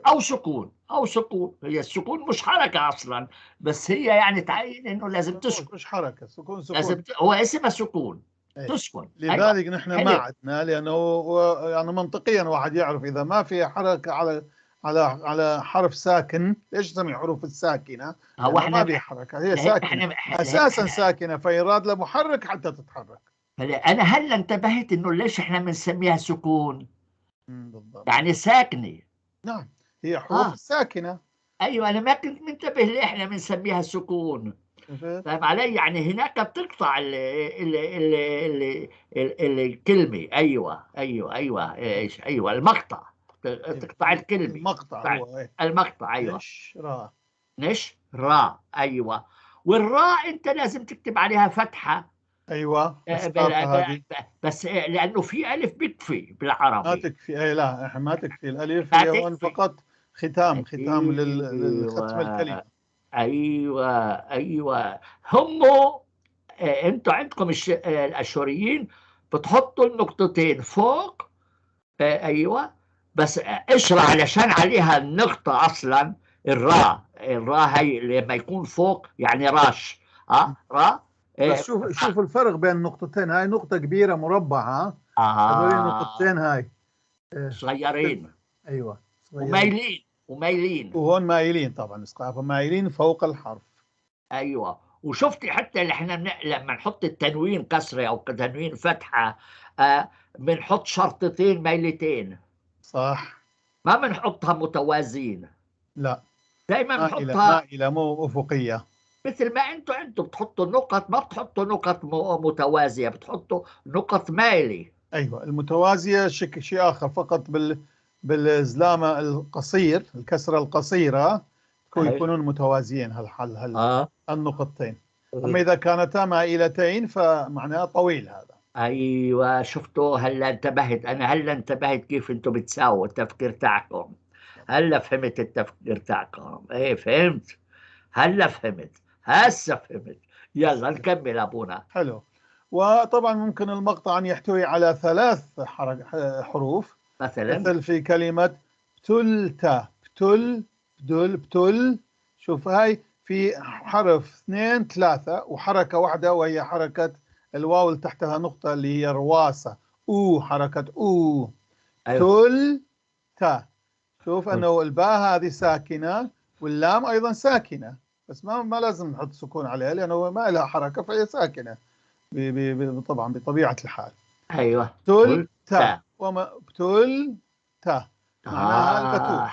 Speaker 1: او سكون، او سكون، هي السكون مش حركة اصلا، بس هي يعني تعين انه لازم تسكن.
Speaker 2: مش حركه، سكون سكون.
Speaker 1: لازم هو اسمها سكون. تسكن.
Speaker 2: لذلك نحن ما عندنا، لانه يعني منطقيا واحد يعرف اذا ما في حركة على حرف ساكن، ليش نسمي حروف الساكنة؟
Speaker 1: هو احنا
Speaker 2: ما في حركه، هي ساكنة اساسا، ساكنه، فيراد لها محرك حتى تتحرك.
Speaker 1: انا هلا انتبهت انه ليش احنا بنسميها سكون.
Speaker 2: بالضبط.
Speaker 1: يعني ساكنه.
Speaker 2: نعم، هي حروف الساكنه.
Speaker 1: ايوه، انا ما كنت منتبه ليه احنا بنسميها سكون، فاهم علي؟ يعني هناك بتقطع ال ال ال ال ال الكلمه، ايوه ايش، ايوه، المقطع، تقطع الكلمه.
Speaker 2: المقطع هو إيه؟
Speaker 1: المقطع، ايوه.
Speaker 2: نش را.
Speaker 1: نش را، ايوه، والراء انت لازم تكتب عليها فتحه. بس لانه في الف بيكفي بالعربي.
Speaker 2: ما تكفي، اي لا، ما تكفي الالف، هي هون فقط ختام، ختام للختم الكلمه.
Speaker 1: ايوه، هم انتوا عندكم الاشوريين بتحطوا النقطتين فوق، ايوه، بس اشرح علشان عليها النقطة اصلا، الراء، الراء هي لما يكون فوق يعني راش، راء. إيه.
Speaker 2: بس شوف الفرق بين النقطتين. هاي نقطة كبيرة مربعة، هذول النقطتين هاي
Speaker 1: صغيرين.
Speaker 2: ايوه صغيرين.
Speaker 1: ومايلين، ومايلين،
Speaker 2: وهون مايلين طبعا، اسقاف مايلين فوق الحرف.
Speaker 1: ايوه. وشفتي حتى اللي احنا لما نحط التنوين كسره او تنوين فتحه بنحط شرطتين ميلتين.
Speaker 2: صح،
Speaker 1: ما بنحطها متوازيين.
Speaker 2: لا،
Speaker 1: دائما
Speaker 2: مائلة،
Speaker 1: بنحطها
Speaker 2: مائلة مو أفقية.
Speaker 1: مثل ما انتم بتحطوا نقط، ما بتحطوا نقط متوازية، بتحطوا نقط مايلة.
Speaker 2: ايوه، المتوازية شيء آخر فقط بالزلامة القصير، الكسرة القصيرة يكونون متوازيين هالحل النقطتين. أما إذا كانتا مائلتين فمعناها طويل هذا.
Speaker 1: ايوه، شفتوا هلا انتبهت انا، هلا انتبهت كيف انتم بتساووا التفكير تاعكم. هلا فهمت التفكير تاعكم. ايه فهمت، هلا فهمت، هسه فهمت. يلا نكمل ابونا.
Speaker 2: حلو. وطبعا ممكن المقطع أن يحتوي على 3 حروف
Speaker 1: مثلا،
Speaker 2: مثل في كلمة بتلتا، بتل، بدل، بتل. شوف هاي في حرف 2 3 وحركة واحدة، وهي حركة الواو اللي تحتها نقطة اللي هي رواسة، أو حركة أو.
Speaker 1: أيوة.
Speaker 2: تل تا. شوف أنه الباء هذه ساكنة واللام أيضا ساكنة، بس ما لازم نحط سكون عليها لأنه ما لها حركة، فهي ساكنة طبعا بطبيعة الحال.
Speaker 1: أيوة.
Speaker 2: تل تا، وما بتل تا معناها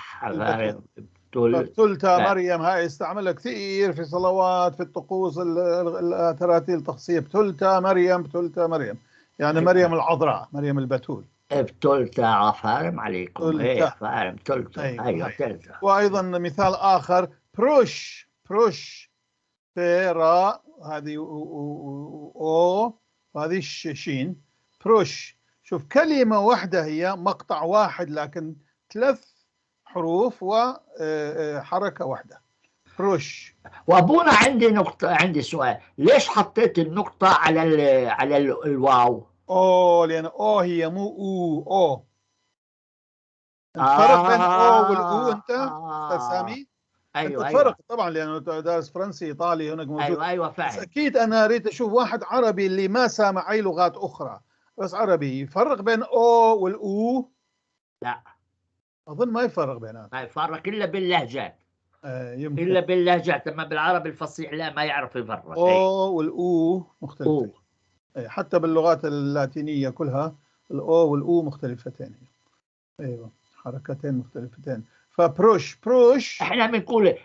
Speaker 2: البتول. بتلتا مريم، هاي استعملها كثير في صلوات، في الطقوس، التراتيل الطقسية. بتلتا مريم، بتلتا مريم، يعني
Speaker 1: أيوة.
Speaker 2: مريم العذراء، مريم البتول.
Speaker 1: بتلتا، فارم عليكم. ايه فارم، تلتا.
Speaker 2: أيوة.
Speaker 1: ايوه تلتا.
Speaker 2: وايضا مثال اخر، بروش، بروش، راء هذه او وهذه شين، بروش. شوف كلمة واحدة هي مقطع واحد، لكن 3 حروف وحركة واحدة. بروش.
Speaker 1: وابونا عندي نقطة، عندي سؤال، ليش حطيت النقطة على الواو؟
Speaker 2: أو لأن أو هي مو أو، أو. الفرق بين أو والأو أنت أستاذ سامي؟
Speaker 1: أيوة.
Speaker 2: أنت تفرق طبعا لأنه دارس فرنسي إيطالي هناك موجود.
Speaker 1: أيوة أيوة فاهم.
Speaker 2: بس أكيد أنا أريد أشوف واحد عربي اللي ما سامع أي لغات أخرى، بس عربي يفرق بين أو والأو؟
Speaker 1: لا
Speaker 2: أظن ما يفرق بيناتهم.
Speaker 1: ما يفرق إلا باللهجات.
Speaker 2: يمكن
Speaker 1: إلا باللهجات، أما بالعربي الفصيح لا ما يعرف يفرق.
Speaker 2: أو والأو مختلفين. حتى باللغات اللاتينية كلها الأو والأو مختلفتين. أيوة حركتين مختلفتين. فبروش، بروش
Speaker 1: احنا بنقول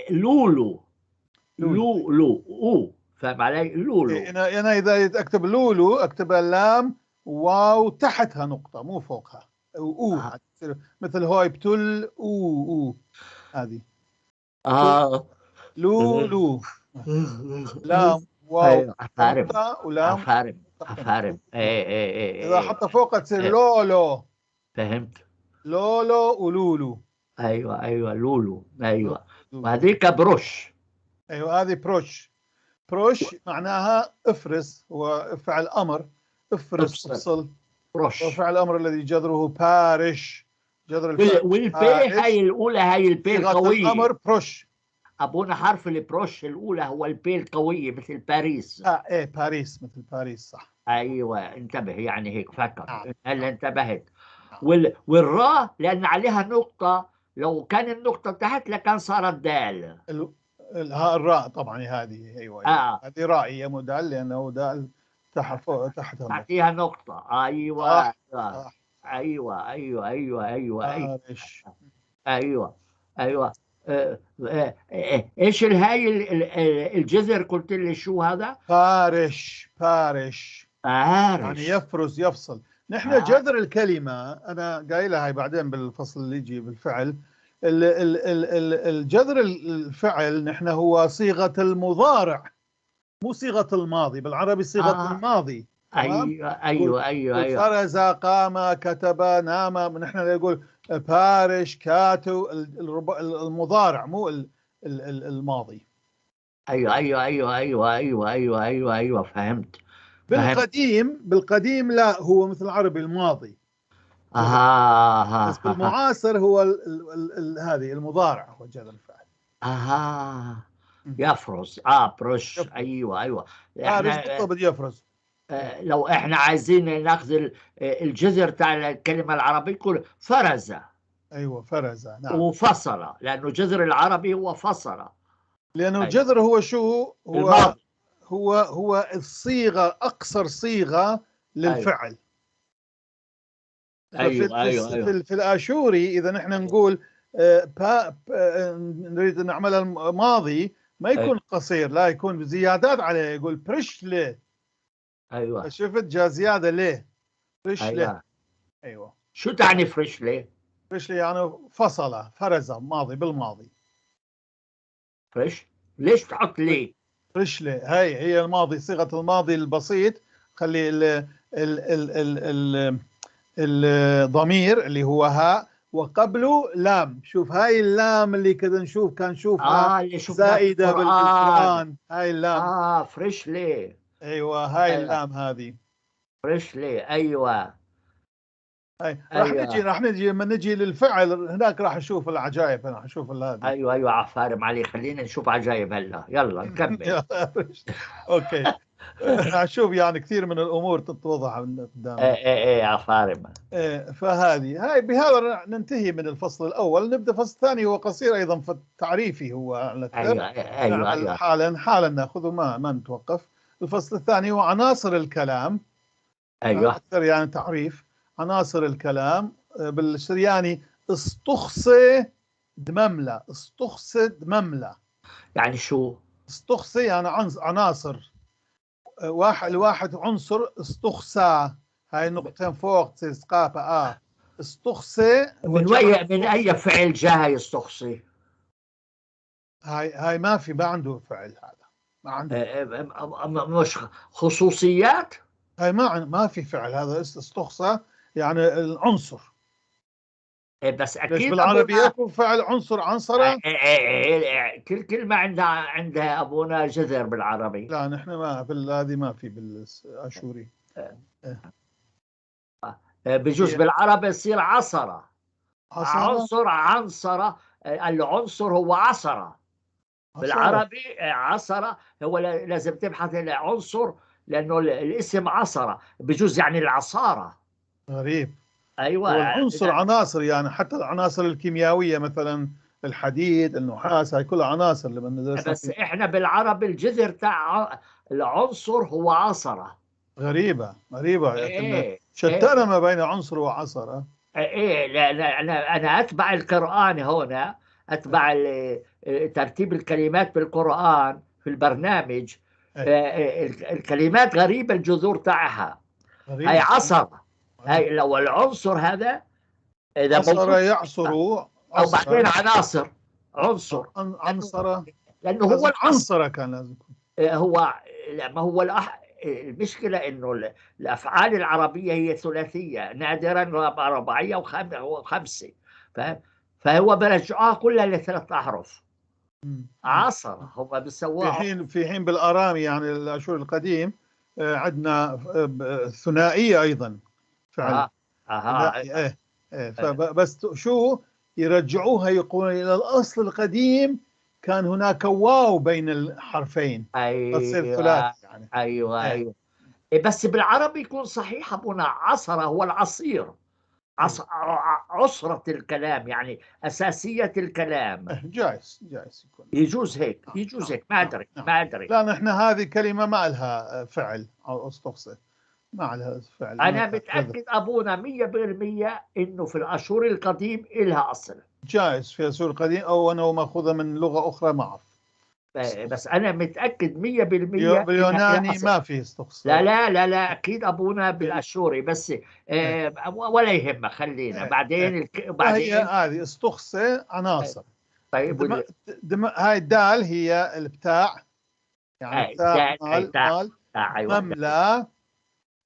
Speaker 1: لولو، لولو أو، فاهم علي؟ لولو.
Speaker 2: أنا إذا أكتب لولو أكتب اللام واو تحتها نقطة مو فوقها. أو مثل هاي بتل أو أو هذه. لولو لام واو
Speaker 1: أفارم
Speaker 2: ولام.
Speaker 1: أفارم أفارم. إيه إيه إيه.
Speaker 2: إذا حط فوقها تصير لولو.
Speaker 1: فهمت.
Speaker 2: لولو ولولو.
Speaker 1: أيوة أيوة لولو. أيوة. وهذيك بروش.
Speaker 2: أيوة هذه بروش. بروش معناها افرس، هو فعل أمر، افرس، افصل.
Speaker 1: بروش
Speaker 2: وفعل الأمر الذي جذره بارش، جذر الفعل.
Speaker 1: والبي هاي الأولى، هاي البي القوية.
Speaker 2: الأمر بروش.
Speaker 1: أبونا حرف البروش الأولى هو البي القوية مثل باريس.
Speaker 2: إيه باريس، مثل باريس صح.
Speaker 1: أيوة انتبه، يعني هيك فكر. هلا انتبهت. والراء لأن عليها نقطة، لو كان النقطة تحت لكان صارت دال.
Speaker 2: الراء طبعا هذه. أيوة. هذه راء، هي مو دال لأنه دال تحت تحتها
Speaker 1: تعطيها نقطة. أيوة. صح. أيوة أيوة أيوة أيوة أيوة أيوة أيوة. إيش الهاي الجذر قلت لي شو هذا؟
Speaker 2: بارش، بارش
Speaker 1: بارش
Speaker 2: يعني يفرز، يفصل. نحن جذر الكلمة أنا قايلها هاي بعدين بالفصل اللي يجي بالفعل. الجذر الفعل نحن هو صيغة المضارع مو صيغة الماضي. بالعربي صيغة الماضي.
Speaker 1: أيوة أيوة أيوة أيوة.
Speaker 2: فرز، قام، كتب، نام. نحن نقول بارش، كاتو، المضارع مو الماضي.
Speaker 1: أيوة أيوة أيوة أيوة أيوة أيوة أيوة أيوة فهمت.
Speaker 2: بالقديم لا، هو مثل العربي الماضي. بس بالمعاصر هو هذه المضارع هو جذر الفعل.
Speaker 1: يفرز، برش.
Speaker 2: يفرز.
Speaker 1: ايوه ايوه.
Speaker 2: فارز
Speaker 1: احنا
Speaker 2: بالضبط يفرز.
Speaker 1: لو احنا عايزين ناخذ الجذر تاع الكلمة العربية يقول فرز.
Speaker 2: ايوه فرز، نعم.
Speaker 1: وفصل، لانه جذر العربي هو فصل.
Speaker 2: لانه
Speaker 1: أيوة.
Speaker 2: الجذر هو شو؟ هو
Speaker 1: الماضي.
Speaker 2: هو الصيغة، اقصر صيغة للفعل.
Speaker 1: ايوه ايوه ايوه.
Speaker 2: في الاشوري اذا نحن نقول نريد نعملها الماضي ما يكون قصير، لا يكون زيادات عليه، يقول برشلي.
Speaker 1: ايوه.
Speaker 2: شفت جا زيادة ليه؟ فرشلي.
Speaker 1: ايوه.
Speaker 2: ايوه.
Speaker 1: شو تعني فرشلي؟
Speaker 2: فرشلي يعني فصل، فرز، ماضي بالماضي.
Speaker 1: فرش؟ ليش تحط لي؟
Speaker 2: فرشلي هاي هي الماضي، صيغة الماضي البسيط. خلي ال ال ال ال ال الضمير اللي هو هاء وقبله لام. شوف هاي اللام اللي كذا نشوف كان نشوفها
Speaker 1: اللي شفناها
Speaker 2: زائدة
Speaker 1: بالقرآن.
Speaker 2: بالقرآن، هاي اللام.
Speaker 1: فرشلي.
Speaker 2: ايوه هاي
Speaker 1: أيوة.
Speaker 2: اللام هذه.
Speaker 1: فرشلي، ايوه.
Speaker 2: هاي راح
Speaker 1: أيوة.
Speaker 2: نجي، راح نجي لما نجي للفعل هناك راح نشوف العجائب، راح نشوف هذه.
Speaker 1: ايوه ايوه، عفارم علي، خلينا نشوف عجائب هلا، يلا نكمل.
Speaker 2: okay، راح نشوف يعني كثير من الامور تتوضح قدامنا.
Speaker 1: ايه ايه ايه، عفارم.
Speaker 2: إيه، فهذه هاي بهذا ننتهي من الفصل الاول، نبدا فصل ثاني هو قصير ايضا في التعريفي هو على اكثر.
Speaker 1: ايوه ايوه
Speaker 2: نعمل
Speaker 1: ايوه.
Speaker 2: حالا حالا ناخذه ما نتوقف. الفصل الثاني هو عناصر الكلام.
Speaker 1: ايوه.
Speaker 2: اكثر يعني تعريف عناصر الكلام. بالسرياني استخصي دمملة، استخصي دمملة.
Speaker 1: يعني شو؟
Speaker 2: استخصي يعني عناصر، واحد الواحد عنصر استخصى، هاي نقطتين فوق تصير سقافة. استخصي
Speaker 1: من وين، من اي فعل جاء يستخصي؟
Speaker 2: هاي ما في، ما عنده فعل هذا، ما عنده.
Speaker 1: مش خصوصيات؟
Speaker 2: هاي ما في فعل هذا، استخصى يعني العنصر.
Speaker 1: بس اكيد
Speaker 2: ليش بالعربي اكو فعل عنصر عنصرة؟
Speaker 1: كل كلمة عندها ابونا جذر بالعربي.
Speaker 2: لا نحن ما في هذه، ما في بالاشوري.
Speaker 1: بجوز بالعربي يصير عصرة. عنصر عنصرة، العنصر هو عصرة بالعربي، عصرة هو لازم تبحث العنصر لأنه الاسم عصرة، بجوز يعني العصارة.
Speaker 2: غريب.
Speaker 1: أيوة.
Speaker 2: والعنصر عناصر، يعني حتى العناصر الكيميائية مثلا الحديد النحاس هاي كلها عناصر اللي بندرسها.
Speaker 1: بس احنا بالعربي الجذر تاع العنصر هو عصرة.
Speaker 2: غريبة غريبة.
Speaker 1: إيه.
Speaker 2: شتان ما بين عنصر وعصرة.
Speaker 1: ايه لا لا، انا اتبع القرآن هنا، اتبع ترتيب الكلمات بالقرآن في البرنامج.
Speaker 2: إيه.
Speaker 1: الكلمات غريبة الجذور تاعها. هي عصرة، هاي لو العنصر هذا اذا
Speaker 2: عصر يعصر
Speaker 1: او بعدين عناصر عنصر
Speaker 2: عنصرة،
Speaker 1: لانه هو
Speaker 2: العنصرة كان لازم يكون
Speaker 1: هو. لا ما هو المشكلة انه الافعال العربية هي ثلاثية، نادرا رباعية وخمسة، فهو برجعوها كلها لثلاث احرف. عصر هم بيسووها
Speaker 2: في حين بالارامي يعني الاشور القديم عندنا ثنائية ايضا فعل. ايه ايه. فبس شو يرجعوها، يقولون الى الاصل القديم كان هناك واو بين الحرفين.
Speaker 1: ايوه
Speaker 2: تصير ثلاثي يعني.
Speaker 1: ايوه ايوه. بس بالعربي يكون صحيح ابونا، عصر هو العصير، عصرة الكلام يعني أساسية الكلام.
Speaker 2: جايز جايز يكون،
Speaker 1: يجوز هيك، يجوز هيك، ما أدري ما أدري.
Speaker 2: لا نحن هذه كلمة ما لها فعل أو استخصي، ما لها فعل.
Speaker 1: أنا متأكد أبونا 100% إنه في الأشور القديم إلها أصل.
Speaker 2: جائز في الأشور القديم أو أنه مأخوذة من لغة أخرى، ما أعرف.
Speaker 1: بس أنا متأكد 100%
Speaker 2: باليوناني ما في استخصاء.
Speaker 1: لا لا لا لا، أكيد أبونا بالأشوري بس ولا يهمك، خلينا بعدين بعدين
Speaker 2: هي هذه استخصي عناصر.
Speaker 1: طيب
Speaker 2: هاي الدال هي البتاع، يعني بتاع مال مال. مملة،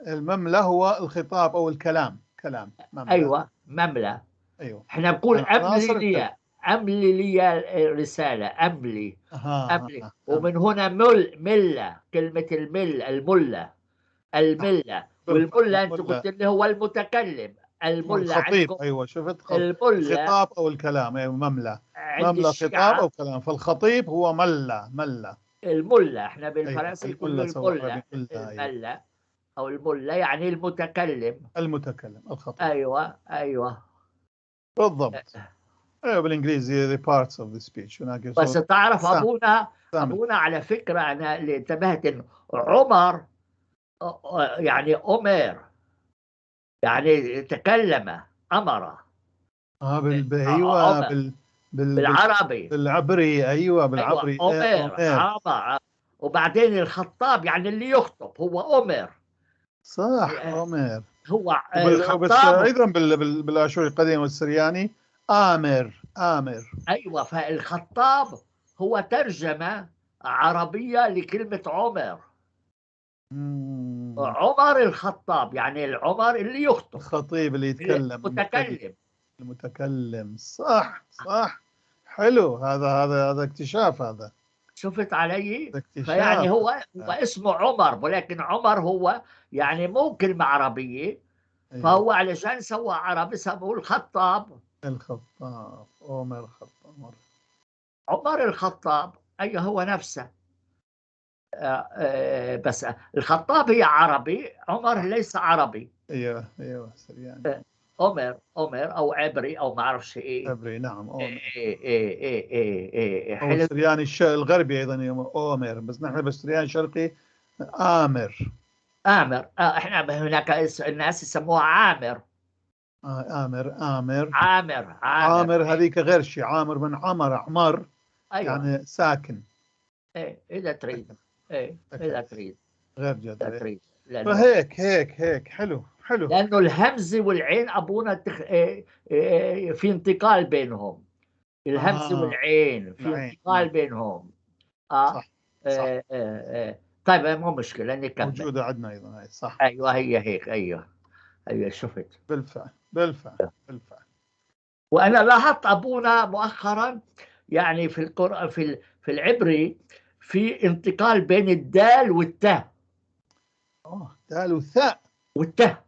Speaker 2: المملة هو الخطاب أو الكلام، كلام مملة.
Speaker 1: أيوة مملة.
Speaker 2: أيوة
Speaker 1: احنا بنقول أملي لي، أملي لي رسالة، أملي أملي. ومن هنا ملة، كلمة المل، الملة، الملة. والملة أنت قلت لي هو المتكلم. الملا
Speaker 2: الخطيب
Speaker 1: عندكم.
Speaker 2: ايوه، شفت؟
Speaker 1: الملا
Speaker 2: خطاب او الكلام، ايوه، مملة.
Speaker 1: عند
Speaker 2: مملة خطاب
Speaker 1: الشيعة.
Speaker 2: او كلام، فالخطيب هو ملة ملة.
Speaker 1: الملا احنا
Speaker 2: ايوه.
Speaker 1: بالفرنسي يقولوا
Speaker 2: الملة سواء
Speaker 1: الملا.
Speaker 2: عربي ملة، ايوه.
Speaker 1: الملا او الملا يعني المتكلم.
Speaker 2: المتكلم، الخطيب.
Speaker 1: ايوه.
Speaker 2: بالضبط، ايوه، بالانجليزي the parts of the speech هناك.
Speaker 1: بس تعرف
Speaker 2: سام.
Speaker 1: ابونا
Speaker 2: سامي.
Speaker 1: ابونا، على فكرة انا اللي انتبهت انه عمر يعني أمر، يعني تكلم، امر.
Speaker 2: اه ايوه.
Speaker 1: عمر. بالعربي.
Speaker 2: بالعبري، ايوه، بالعبري.
Speaker 1: أيوة.
Speaker 2: إيه،
Speaker 1: أمر.
Speaker 2: أمر.
Speaker 1: عمر. وبعدين الخطاب يعني اللي يخطب هو أمر.
Speaker 2: صح، أمر.
Speaker 1: هو
Speaker 2: بس
Speaker 1: الخطاب.
Speaker 2: ايضا بالاشوري القديم والسرياني امر امر.
Speaker 1: ايوه، فالخطاب هو ترجمه عربية لكلمة عمر. عمر الخطاب يعني العمر اللي يخطب.
Speaker 2: الخطيب اللي يتكلم.
Speaker 1: المتكلم.
Speaker 2: المتكلم، صح، حلو، هذا اكتشاف هذا.
Speaker 1: شفت علي؟
Speaker 2: هذا اكتشاف.
Speaker 1: فيعني هو اسمه عمر، ولكن عمر هو يعني مو كلمة عربية. فهو علشان سوى عربي سموه الخطاب.
Speaker 2: الخطاب، عمر الخطاب.
Speaker 1: عمر الخطاب، أيوه، هو نفسه. بس الخطاب هي عربي، عمر ليس عربي.
Speaker 2: ايوه، سرياني.
Speaker 1: أمر أو عبري أو ما أعرفش إيه.
Speaker 2: عبري، نعم، أومر.
Speaker 1: إيه.
Speaker 2: أو
Speaker 1: حلو.
Speaker 2: السرياني الغربي أيضا أومر، بس نحن بالسرياني الشرقي آمر.
Speaker 1: آمر، إحنا هناك الناس يسموها عامر.
Speaker 2: آه، آمر آمر.
Speaker 1: عامر عامر.
Speaker 2: عامر هذيك غير شيء، عامر من عمر، عمر.
Speaker 1: أيوة.
Speaker 2: يعني ساكن.
Speaker 1: إيه، إذا تريد، إيه، إذا تريد.
Speaker 2: غير جد.
Speaker 1: إذا تريد، لأنه
Speaker 2: فهيك هيك هيك، حلو حلو.
Speaker 1: لأنه الهمزة والعين أبونا إيه إيه، في انتقال بينهم، الهمزة والعين في
Speaker 2: العين.
Speaker 1: انتقال بينهم.
Speaker 2: صح.
Speaker 1: إيه. طيب، مو مشكلة، نكمل.
Speaker 2: موجودة عندنا أيضا هاي، صح.
Speaker 1: أيوة، هي هيك، أيوة، شفت.
Speaker 2: بالفعل بالفعل بالفعل.
Speaker 1: وأنا لاحظت أبونا مؤخرا يعني في القرآن في العبري في انتقال بين الدال والتاء.
Speaker 2: دال والثاء.
Speaker 1: والتاء.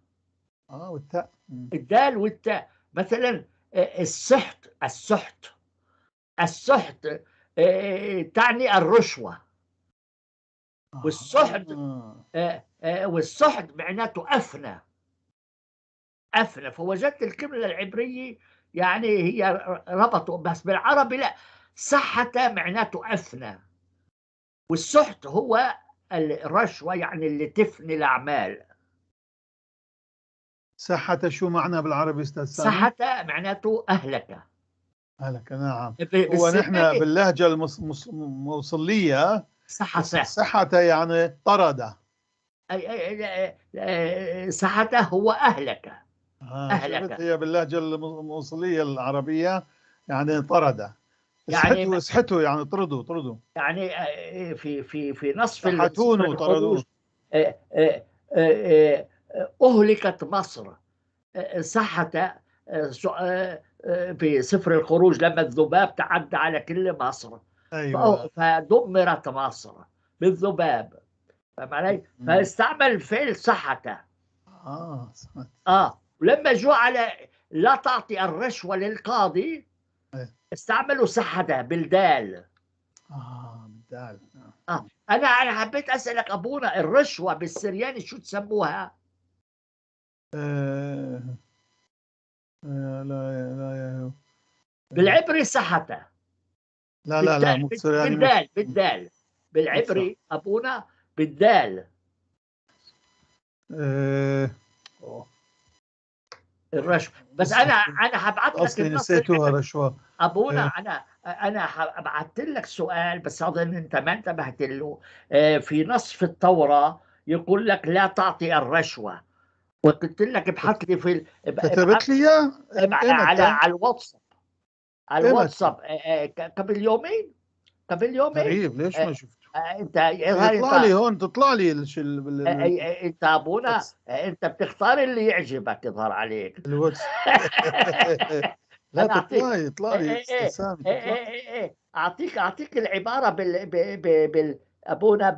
Speaker 2: والتاء.
Speaker 1: الدال والتاء. مثلا، السحت، السحت، السحت، تعني الرشوة. والسحت والسحت معناته أفنى، أفنى. فوجدت الكلمة العبرية يعني هي ربطوا، بس بالعربي لا، سحت معناته أفنى، والسحت هو الرشوة، يعني اللي تفني الأعمال.
Speaker 2: سحت شو معنى بالعربي أستاذ سامي؟
Speaker 1: سحت معناته أهلك.
Speaker 2: أهلك، نعم. هو نحن باللهجة الموصلية
Speaker 1: سحت.
Speaker 2: سحت يعني طرد.
Speaker 1: أي سحت هو أهلك. أهلك.
Speaker 2: شفت، هي باللهجة الموصلية العربية يعني طرد.
Speaker 1: يعني
Speaker 2: اسحتوا اسحتوا يعني طردوا طردوا.
Speaker 1: يعني في نصف
Speaker 2: سحتون
Speaker 1: سفر
Speaker 2: وطردوه.
Speaker 1: الخروج، أهلكت مصر، سحت، في سفر الخروج لما الذباب تعدى على كل مصر. فدمرت مصر بالذباب، فاهم علي؟ فاستعمل الفعل سحت.
Speaker 2: سحت.
Speaker 1: ولما جو على لا تعطي الرشوة للقاضي استعملوا سحت بالدال.
Speaker 2: بالدال.
Speaker 1: أنا حبيت أسألك أبونا، الرشوة بالسرياني شو تسموها؟
Speaker 2: لا لا يا
Speaker 1: بالعبري سحتة.
Speaker 2: لا لا لا، مو بالسرياني.
Speaker 1: بالدال، بالدال، بالعبري أبونا بالدال. الرشوة. بس أنا حبعت لك
Speaker 2: أصلي
Speaker 1: النص
Speaker 2: نسيتوها
Speaker 1: العبري.
Speaker 2: رشوة.
Speaker 1: أبونا، أنا بعثت لك سؤال بس أظن أنت ما انتبهت له. في نص في التوراة يقول لك لا تعطي الرشوة، وقلت لك ابحث لي في
Speaker 2: كتبت لي إياه؟ إمتى؟
Speaker 1: على الواتساب. على
Speaker 2: إمتى؟
Speaker 1: الواتساب. قبل يومين، قبل يومين.
Speaker 2: غريب، ليش ما شفته؟
Speaker 1: أنت يظهر
Speaker 2: يطلع
Speaker 1: أنت
Speaker 2: لي هون، تطلع لي
Speaker 1: أنت أبونا،
Speaker 2: بس.
Speaker 1: أنت بتختار اللي يعجبك، يظهر عليك.
Speaker 2: الواتس. لا،
Speaker 1: أنا أعطيك.
Speaker 2: تطلع لي، يطلع لي أستاذ سامي، تطلع.
Speaker 1: أعطيك العبارة أبونا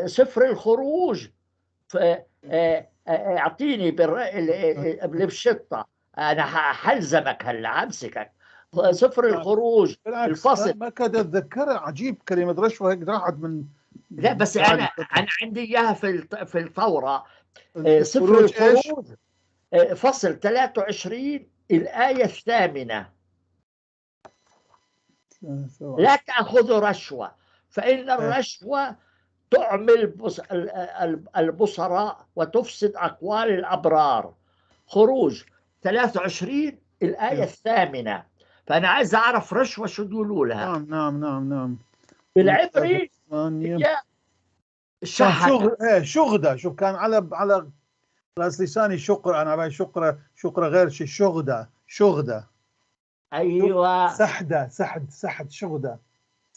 Speaker 1: سفر الخروج. اعطيني بالشطه، انا حلزمك هلا، همسكك. سفر الخروج الفصل.
Speaker 2: ما كاد اتذكرها، عجيب كلمة رشوة هيك راحت من.
Speaker 1: لا بس انا عندي اياها في الثورة. سفر الخروج فصل 23 الآية 8، لا تأخذوا رشوة فإن الرشوة تعمي البصراء وتفسد أقوال الأبرار. خروج 23 الآية 8. فأنا عايز أعرف رشوة شو تقولوا لها.
Speaker 2: نعم نعم نعم نعم.
Speaker 1: بالعبري شحدة.
Speaker 2: شغدة. شوف كان على راس لساني شقرة، أنا على شقرة، شقرة غير شيء، شغدة شغدة.
Speaker 1: أيوة
Speaker 2: سحدة سحد سحد شغدة.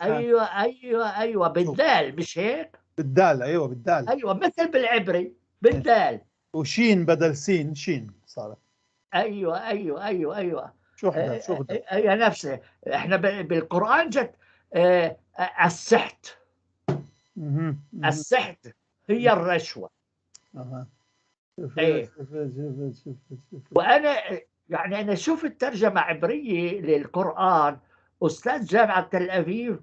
Speaker 1: أيوة أيوة أيوة بالدال، مش هيك؟
Speaker 2: بالدال، أيوة بالدال.
Speaker 1: أيوة مثل بالعبري بالدال.
Speaker 2: وشين بدل سين، شين صارت.
Speaker 1: أيوة أيوة أيوة أيوة.
Speaker 2: شغدة شغدة.
Speaker 1: أيوة نفسها. إحنا بالقرآن جت السحت. السحت هي الرشوة. إيه. وأنا يعني أنا شفت ترجمة عبرية للقرآن، أستاذ جامعة تل أبيب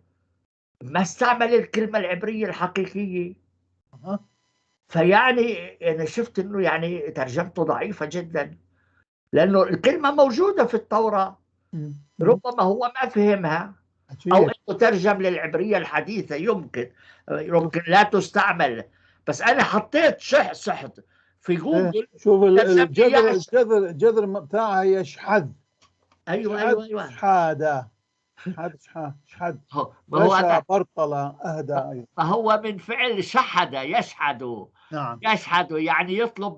Speaker 1: ما استعمل الكلمة العبرية الحقيقية. فيعني أنا شفت إنه يعني ترجمته ضعيفة جدا، لأنه الكلمة موجودة في التوراة، ربما هو ما فهمها أو إنه ترجم للعبرية الحديثة، يمكن لا تستعمل. بس أنا حطيت سحت في جوجل.
Speaker 2: شوف الجذر بتاعها هي شحذ.
Speaker 1: ايوه ايوه ايوه
Speaker 2: شحادة شحد شحد. ما هو برطلة اهدى. أيوة.
Speaker 1: فهو من فعل شحد يشحد.
Speaker 2: نعم
Speaker 1: يشحد يعني يطلب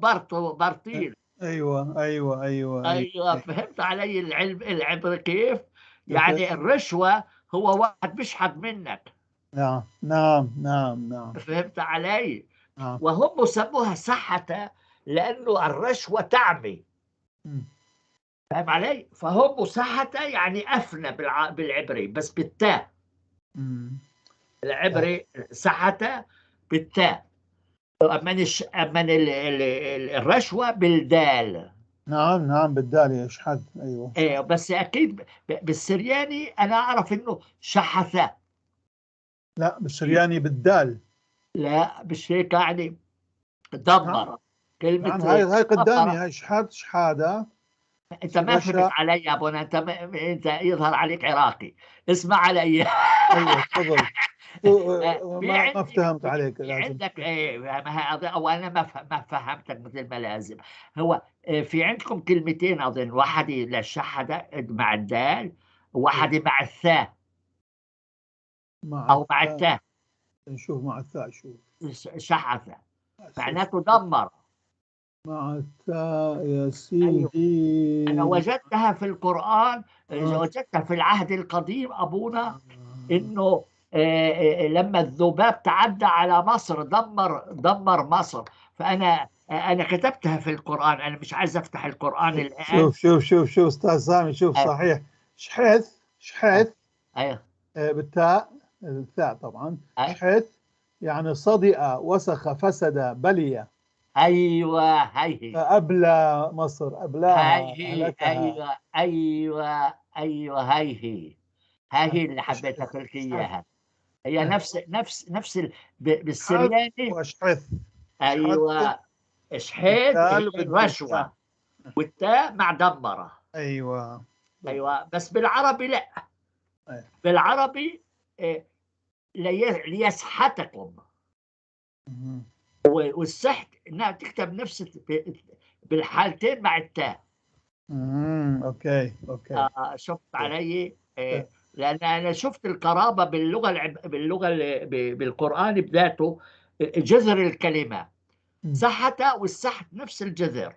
Speaker 1: برطيل.
Speaker 2: ايوه ايوه ايوه
Speaker 1: ايوه. فهمت علي العلم العبر كيف؟ يعني الرشوة هو واحد بيشحد منك.
Speaker 2: نعم نعم نعم نعم.
Speaker 1: فهمت علي؟ وهم سموها سحتة لأنه الرشوة تعمي. فاهم علي؟ فهم سحتة يعني أفنى بالعبري، بس بالتاء. العبري سحتة بالتاء، أما الرشوة بالدال.
Speaker 2: نعم نعم بالدال يشحذ. أيوه.
Speaker 1: إيه بس أكيد بالسرياني أنا أعرف إنه شحثة.
Speaker 2: لا بالسرياني بالدال.
Speaker 1: لا مش هيك، يعني دمر. كلمة
Speaker 2: نعم. هاي قدامي، هاي شحاد شحادة.
Speaker 1: انت ما فهمت علي يا ابونا، انت يظهر عليك عراقي. اسمع علي.
Speaker 2: ايوه تفضل. ما فهمت عليك.
Speaker 1: لازم عندك ايه، او انا ما فهمتك مثل ما لازم. هو في عندكم كلمتين اظن، واحدة للشحدة مع الدال، وواحدة مع الثاء او مع التاء.
Speaker 2: نشوف مع الثاء. شوف
Speaker 1: شحث معناته دمر
Speaker 2: مع الثاء يا سيدي.
Speaker 1: أيوة. أنا وجدتها في القرآن، وجدتها في العهد القديم أبونا، إنه لما الذباب تعدى على مصر دمر مصر. فأنا كتبتها في القرآن، أنا مش عايز أفتح القرآن الآن.
Speaker 2: شوف شوف شوف شوف أستاذ سامي، شوف. صحيح شحث شحث.
Speaker 1: أيوه
Speaker 2: بالتاء، الثاء طبعا. شحث يعني صدئ وسخ فسد بلي.
Speaker 1: ايوه هي
Speaker 2: أبلى مصر، أبلاها.
Speaker 1: هي ايوه ايوه ايوه هي هي اللي حبيت اقول لك اياها. هي نفس نفس نفس بالسرياني.
Speaker 2: وشحث.
Speaker 1: ايوه شحيت الرشوة والتاء مع دمره.
Speaker 2: ايوه
Speaker 1: ايوه بس بالعربي لا. بالعربي ليسحتكم. والسحت انها تكتب نفس بالحالتين مع التاء.
Speaker 2: okay okay.
Speaker 1: شفت علي؟ لان انا شفت القرابة باللغة باللغة بالقران بذاته، جذر الكلمة سحت والسحت نفس الجذر.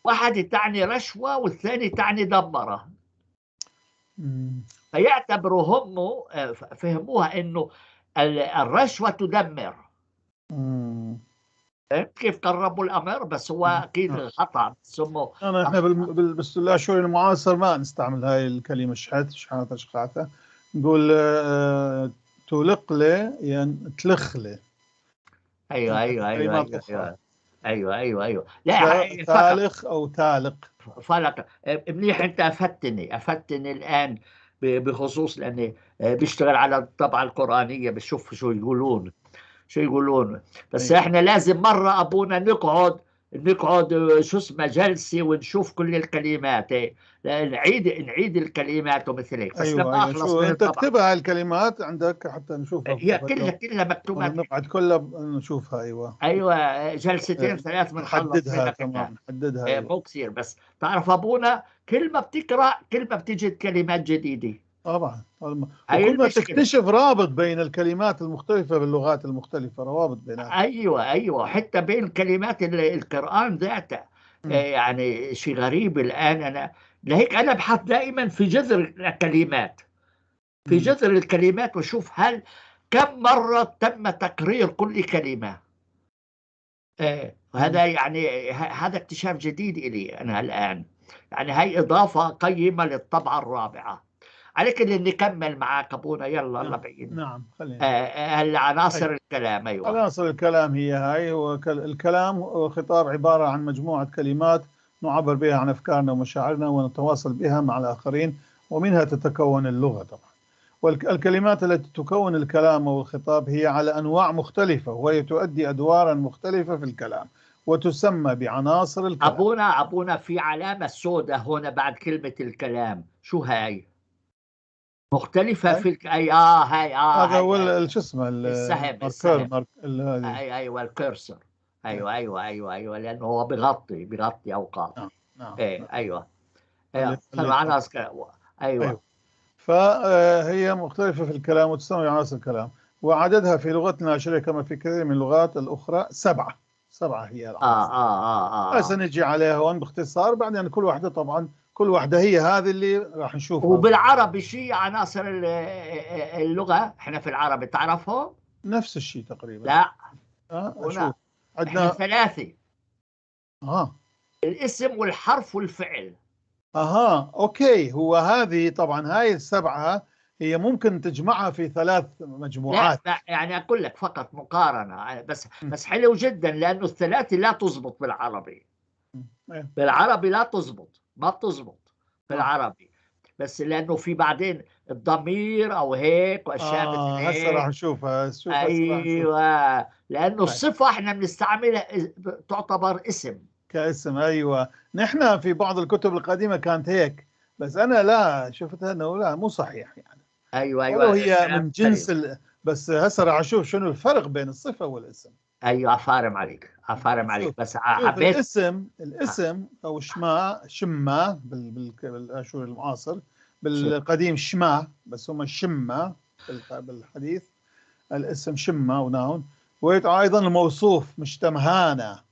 Speaker 1: واحد تعني رشوة والثاني تعني دمره. فيعتبروا هم فهموها انه الرشوة تدمر. فهمت كيف قربوا الامر؟ بس هو اكيد خطا. سمو
Speaker 2: انا احنا بالاشوري المعاصر ما نستعمل هاي الكلمة شحات شحاته شحاته، نقول تلقلي يعني تلخلي.
Speaker 1: ايوه ايوه ايوه, أيوة, أيوة. ايوه ايوه ايوه. لا،
Speaker 2: تالخ او تالق.
Speaker 1: فلق. منيح، انت افدتني الان بخصوص لاني بشتغل على الطبعة القرانيه، بشوف شو يقولون. بس احنا لازم مرة ابونا نقعد شو اسمه جلسه ونشوف كل الكلمات، نعيد الكلمات ومثل هيك، بس لما اخلص.
Speaker 2: من انت اكتبها الكلمات عندك حتى نشوفها.
Speaker 1: هي كلها مكتوبه.
Speaker 2: نقعد كلها نشوفها، ايوه.
Speaker 1: ايوه، جلستين ثلاث
Speaker 2: بنخلص. نحددها، تمام، نحددها.
Speaker 1: أيوة. مو كثير، بس تعرف ابونا كل ما بتقرا كل ما بتجد كلمات جديده.
Speaker 2: طبعا، وكل ما تكتشف رابط بين الكلمات المختلفة باللغات المختلفة، روابط بينها.
Speaker 1: ايوه، حتى بين كلمات القرآن ذاته. يعني شيء غريب الآن. أنا لهيك أنا أبحث دائما في جذر الكلمات، في جذر الكلمات، واشوف هل كم مرة تم تكرير كل كلمة. هذا يعني هذا اكتشاف جديد إلي أنا الآن، يعني هي إضافة قيمة للطبعة الرابعة. عليك اللي نكمل معاك ابونا، يلا الله بعين.
Speaker 2: نعم، خلينا.
Speaker 1: عناصر الكلام، ايوه.
Speaker 2: عناصر الكلام هي هاي. هو الكلام وخطاب عبارة عن مجموعة كلمات نعبر بها عن افكارنا ومشاعرنا ونتواصل بها مع الاخرين، ومنها تتكون اللغة طبعا. والكلمات التي تكون الكلام او الخطاب هي على انواع مختلفه، وهي تؤدي ادوارا مختلفة في الكلام وتسمى بعناصر الكلام.
Speaker 1: ابونا ابونا، في علامة سوداء هنا بعد كلمة الكلام، شو هاي؟ مختلفة في اي هاي.
Speaker 2: هذا هو شو اسمه
Speaker 1: السهم. السهم، اي ايوه، ال cursor، ايوه، لانه هو بغطي اوقات.
Speaker 2: نعم.
Speaker 1: ايه نعم. ايوه ايوه، عناصر، ايوه.
Speaker 2: فهي مختلفة في الكلام وتسمى عناصر الكلام، وعددها في لغتنا الآشورية كما في كثير من اللغات الأخرى سبعة. سبعة هي
Speaker 1: العناصر.
Speaker 2: هسه نجي عليها هون باختصار بعدين، كل واحدة طبعا، كل واحدة هي هذه اللي راح نشوفها.
Speaker 1: وبالعربي شيء عناصر اللغة، احنا في العربي تعرفهم؟
Speaker 2: نفس الشيء تقريبا.
Speaker 1: لا.
Speaker 2: شوف.
Speaker 1: عندنا ثلاثة. الاسم والحرف والفعل.
Speaker 2: اها، okay. هو هذه طبعا هاي السبعة هي ممكن تجمعها في ثلاث مجموعات.
Speaker 1: لا، يعني اقول لك فقط مقارنة بس. بس حلو جدا، لانه الثلاثة لا تزبط بالعربي. بالعربي لا تزبط، ما بتزبط بالعربي، بس لانه في بعدين الضمير او هيك واشياء.
Speaker 2: مثل هيك. هسه راح نشوفها.
Speaker 1: شوف. ايوه، لانه الصفة احنا بنستعملها تعتبر اسم.
Speaker 2: كاسم، ايوه. نحن في بعض الكتب القديمة كانت هيك، بس انا لا شفتها انه لا، مو صحيح يعني.
Speaker 1: ايوه.
Speaker 2: هي من جنس بس هسه راح اشوف شنو الفرق بين الصفة والاسم.
Speaker 1: ايوه، عفارم عليك، عفارم عليك، بس حبيت.
Speaker 2: الاسم او شما شما بالاشوري المعاصر، بالقديم شما، بس هم شما بالحديث. الاسم شما و noun، وايضا الموصوف مشتمهانه.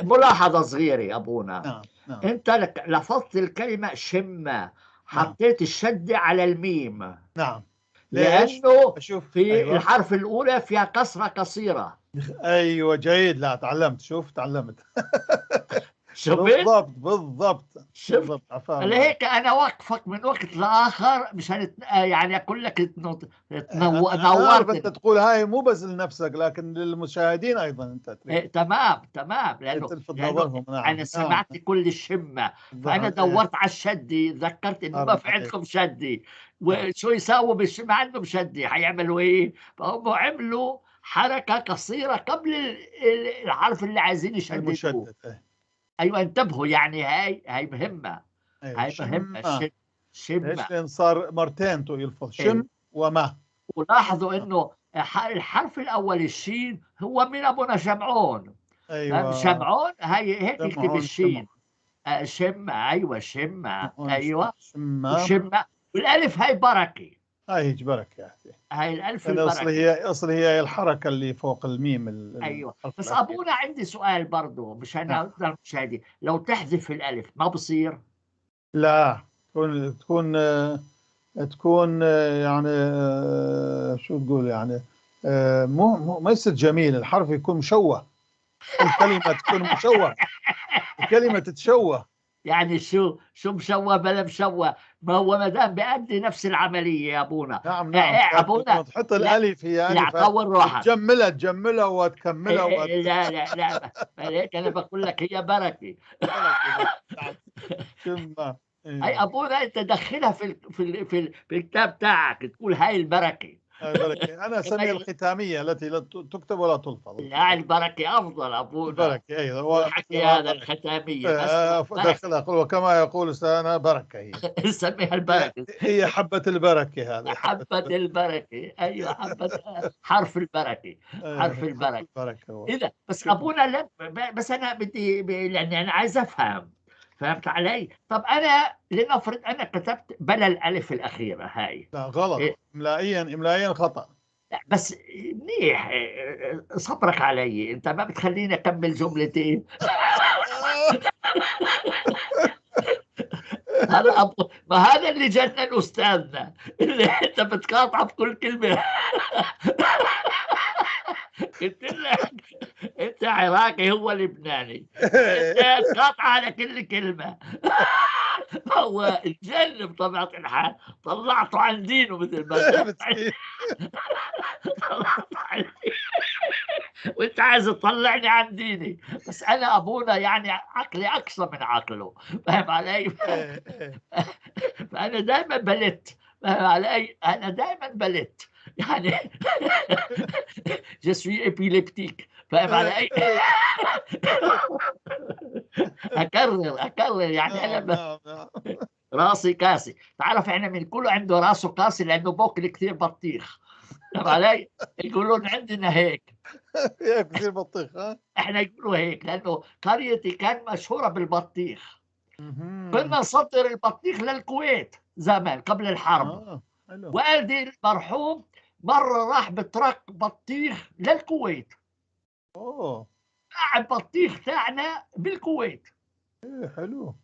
Speaker 1: ملاحظة صغيرة ابونا.
Speaker 2: نعم.
Speaker 1: انت لفظت الكلمة شمه، حطيت الشدة على الميم.
Speaker 2: نعم.
Speaker 1: لانه أشوف في الحرف الاولى فيها كسره قصيره.
Speaker 2: ايوه، جيد. لا، تعلمت، شوف، تعلمت.
Speaker 1: شفت؟
Speaker 2: بالضبط بالضبط.
Speaker 1: شفت؟
Speaker 2: بالضبط.
Speaker 1: لهيك انا وقفك من وقت لاخر مشان يعني اقول لك
Speaker 2: نورت. انت تقول هاي مو بس لنفسك لكن للمشاهدين ايضا انت
Speaker 1: تريد. إيه، تمام، لانه نعم. انا سمعت كل الشمه، فانا دورت على الشدي، ذكرت انه ما في عندكم شدي، وشو يساووا بالشمه؟ عندهم شدي، حيعملوا ايه؟ فهم عملوا حركة قصيرة قبل الحرف اللي عايزين يشددوه.
Speaker 2: المشدد.
Speaker 1: ايوه، انتبهوا، يعني هاي مهمه. هاي مهمه.
Speaker 2: شم. ليش؟ لان صار مرتين يلفظ شم وما.
Speaker 1: ولاحظوا انه الحرف الاول الشين هو من ابونا شمعون. شمعون هاي هيك يكتب الشين. شم، ايوه، شم، ايوه.
Speaker 2: شم.
Speaker 1: شم، والالف هاي بركه.
Speaker 2: هاي هيك بركه.
Speaker 1: هاي الالف.
Speaker 2: البركه، اصل هي الحركة اللي فوق الميم.
Speaker 1: ايوه، بس ابونا عندي سؤال برضه مشان المشاهدين، لو تحذف الالف ما بصير؟
Speaker 2: لا، تكون يعني شو تقول يعني مو ما يصير جميل، الحرف يكون مشوه، الكلمة تكون مشوه، الكلمة تتشوه.
Speaker 1: يعني شو مشوه بلا مشوه، ما هو ما دام بيأدي نفس العملية يا ابونا.
Speaker 2: نعم نعم.
Speaker 1: إيه ابونا،
Speaker 2: تحط الالف هي
Speaker 1: لا
Speaker 2: الف،
Speaker 1: طول روحك،
Speaker 2: تجملها تجملها وتكملها
Speaker 1: لا لا لا، هيك انا بقول لك هي بركة.
Speaker 2: شمة.
Speaker 1: هي ابونا انت دخلها في في في, في الكتاب تاعك، تقول هاي البركة.
Speaker 2: البركة انا اسميها الختامية التي لا تكتب ولا تلفظ.
Speaker 1: لا البركة افضل ابونا.
Speaker 2: البركة ايوه،
Speaker 1: الحكي هذا الختامية
Speaker 2: بس دخلها، وكما يقول استاذنا بركة هي.
Speaker 1: نسميها البركة،
Speaker 2: هي حبه البركة، هذه
Speaker 1: حبه البركة. ايوه حبه، حرف البركة، حرف البركة. اذا بس ابونا لا، بس انا بدي لاني انا عايز افهم، فهمت علي؟ طب انا لنفرض انا كتبت بلا الالف الاخيرة هاي.
Speaker 2: لا غلط، املائيا املائيا خطا.
Speaker 1: لا بس منيح، صبرك علي، انت ما بتخليني اكمل جملتين. هذا ما هذا اللي جنن استاذنا، اللي انت بتقاطعه بكل كلمة. قلت لك انت عراقي هو لبناني، انت تقاطع على كل كلمة. هو اتجن بطبيعة الحال، طلعته عن دينه مثل ما طلعته عن دينه، وانت عايز تطلعني عن ديني. بس انا ابونا يعني عقلي اقصى من عقله، فاهم علي؟ فانا دائما بلت، فاهم علي؟ انا دائما بلت يعني je suis épileptique، فاهم علي؟ اكرر يعني انا راسي قاسي. تعرف احنا بنقول عنده راسه قاسي لانه باكل كثير بطيخ، فاهم علي؟ يقولون عندنا هيك
Speaker 2: يا كثير بطيخ. ها
Speaker 1: احنا يقولوا هيك لانه قريتي كان مشهورة بالبطيخ. كنا نصدر البطيخ للكويت زمان قبل الحرب. والدي المرحوم مرة راح بترك بطيخ للكويت.
Speaker 2: اوه،
Speaker 1: باع البطيخ تاعنا بالكويت.
Speaker 2: ايه حلو.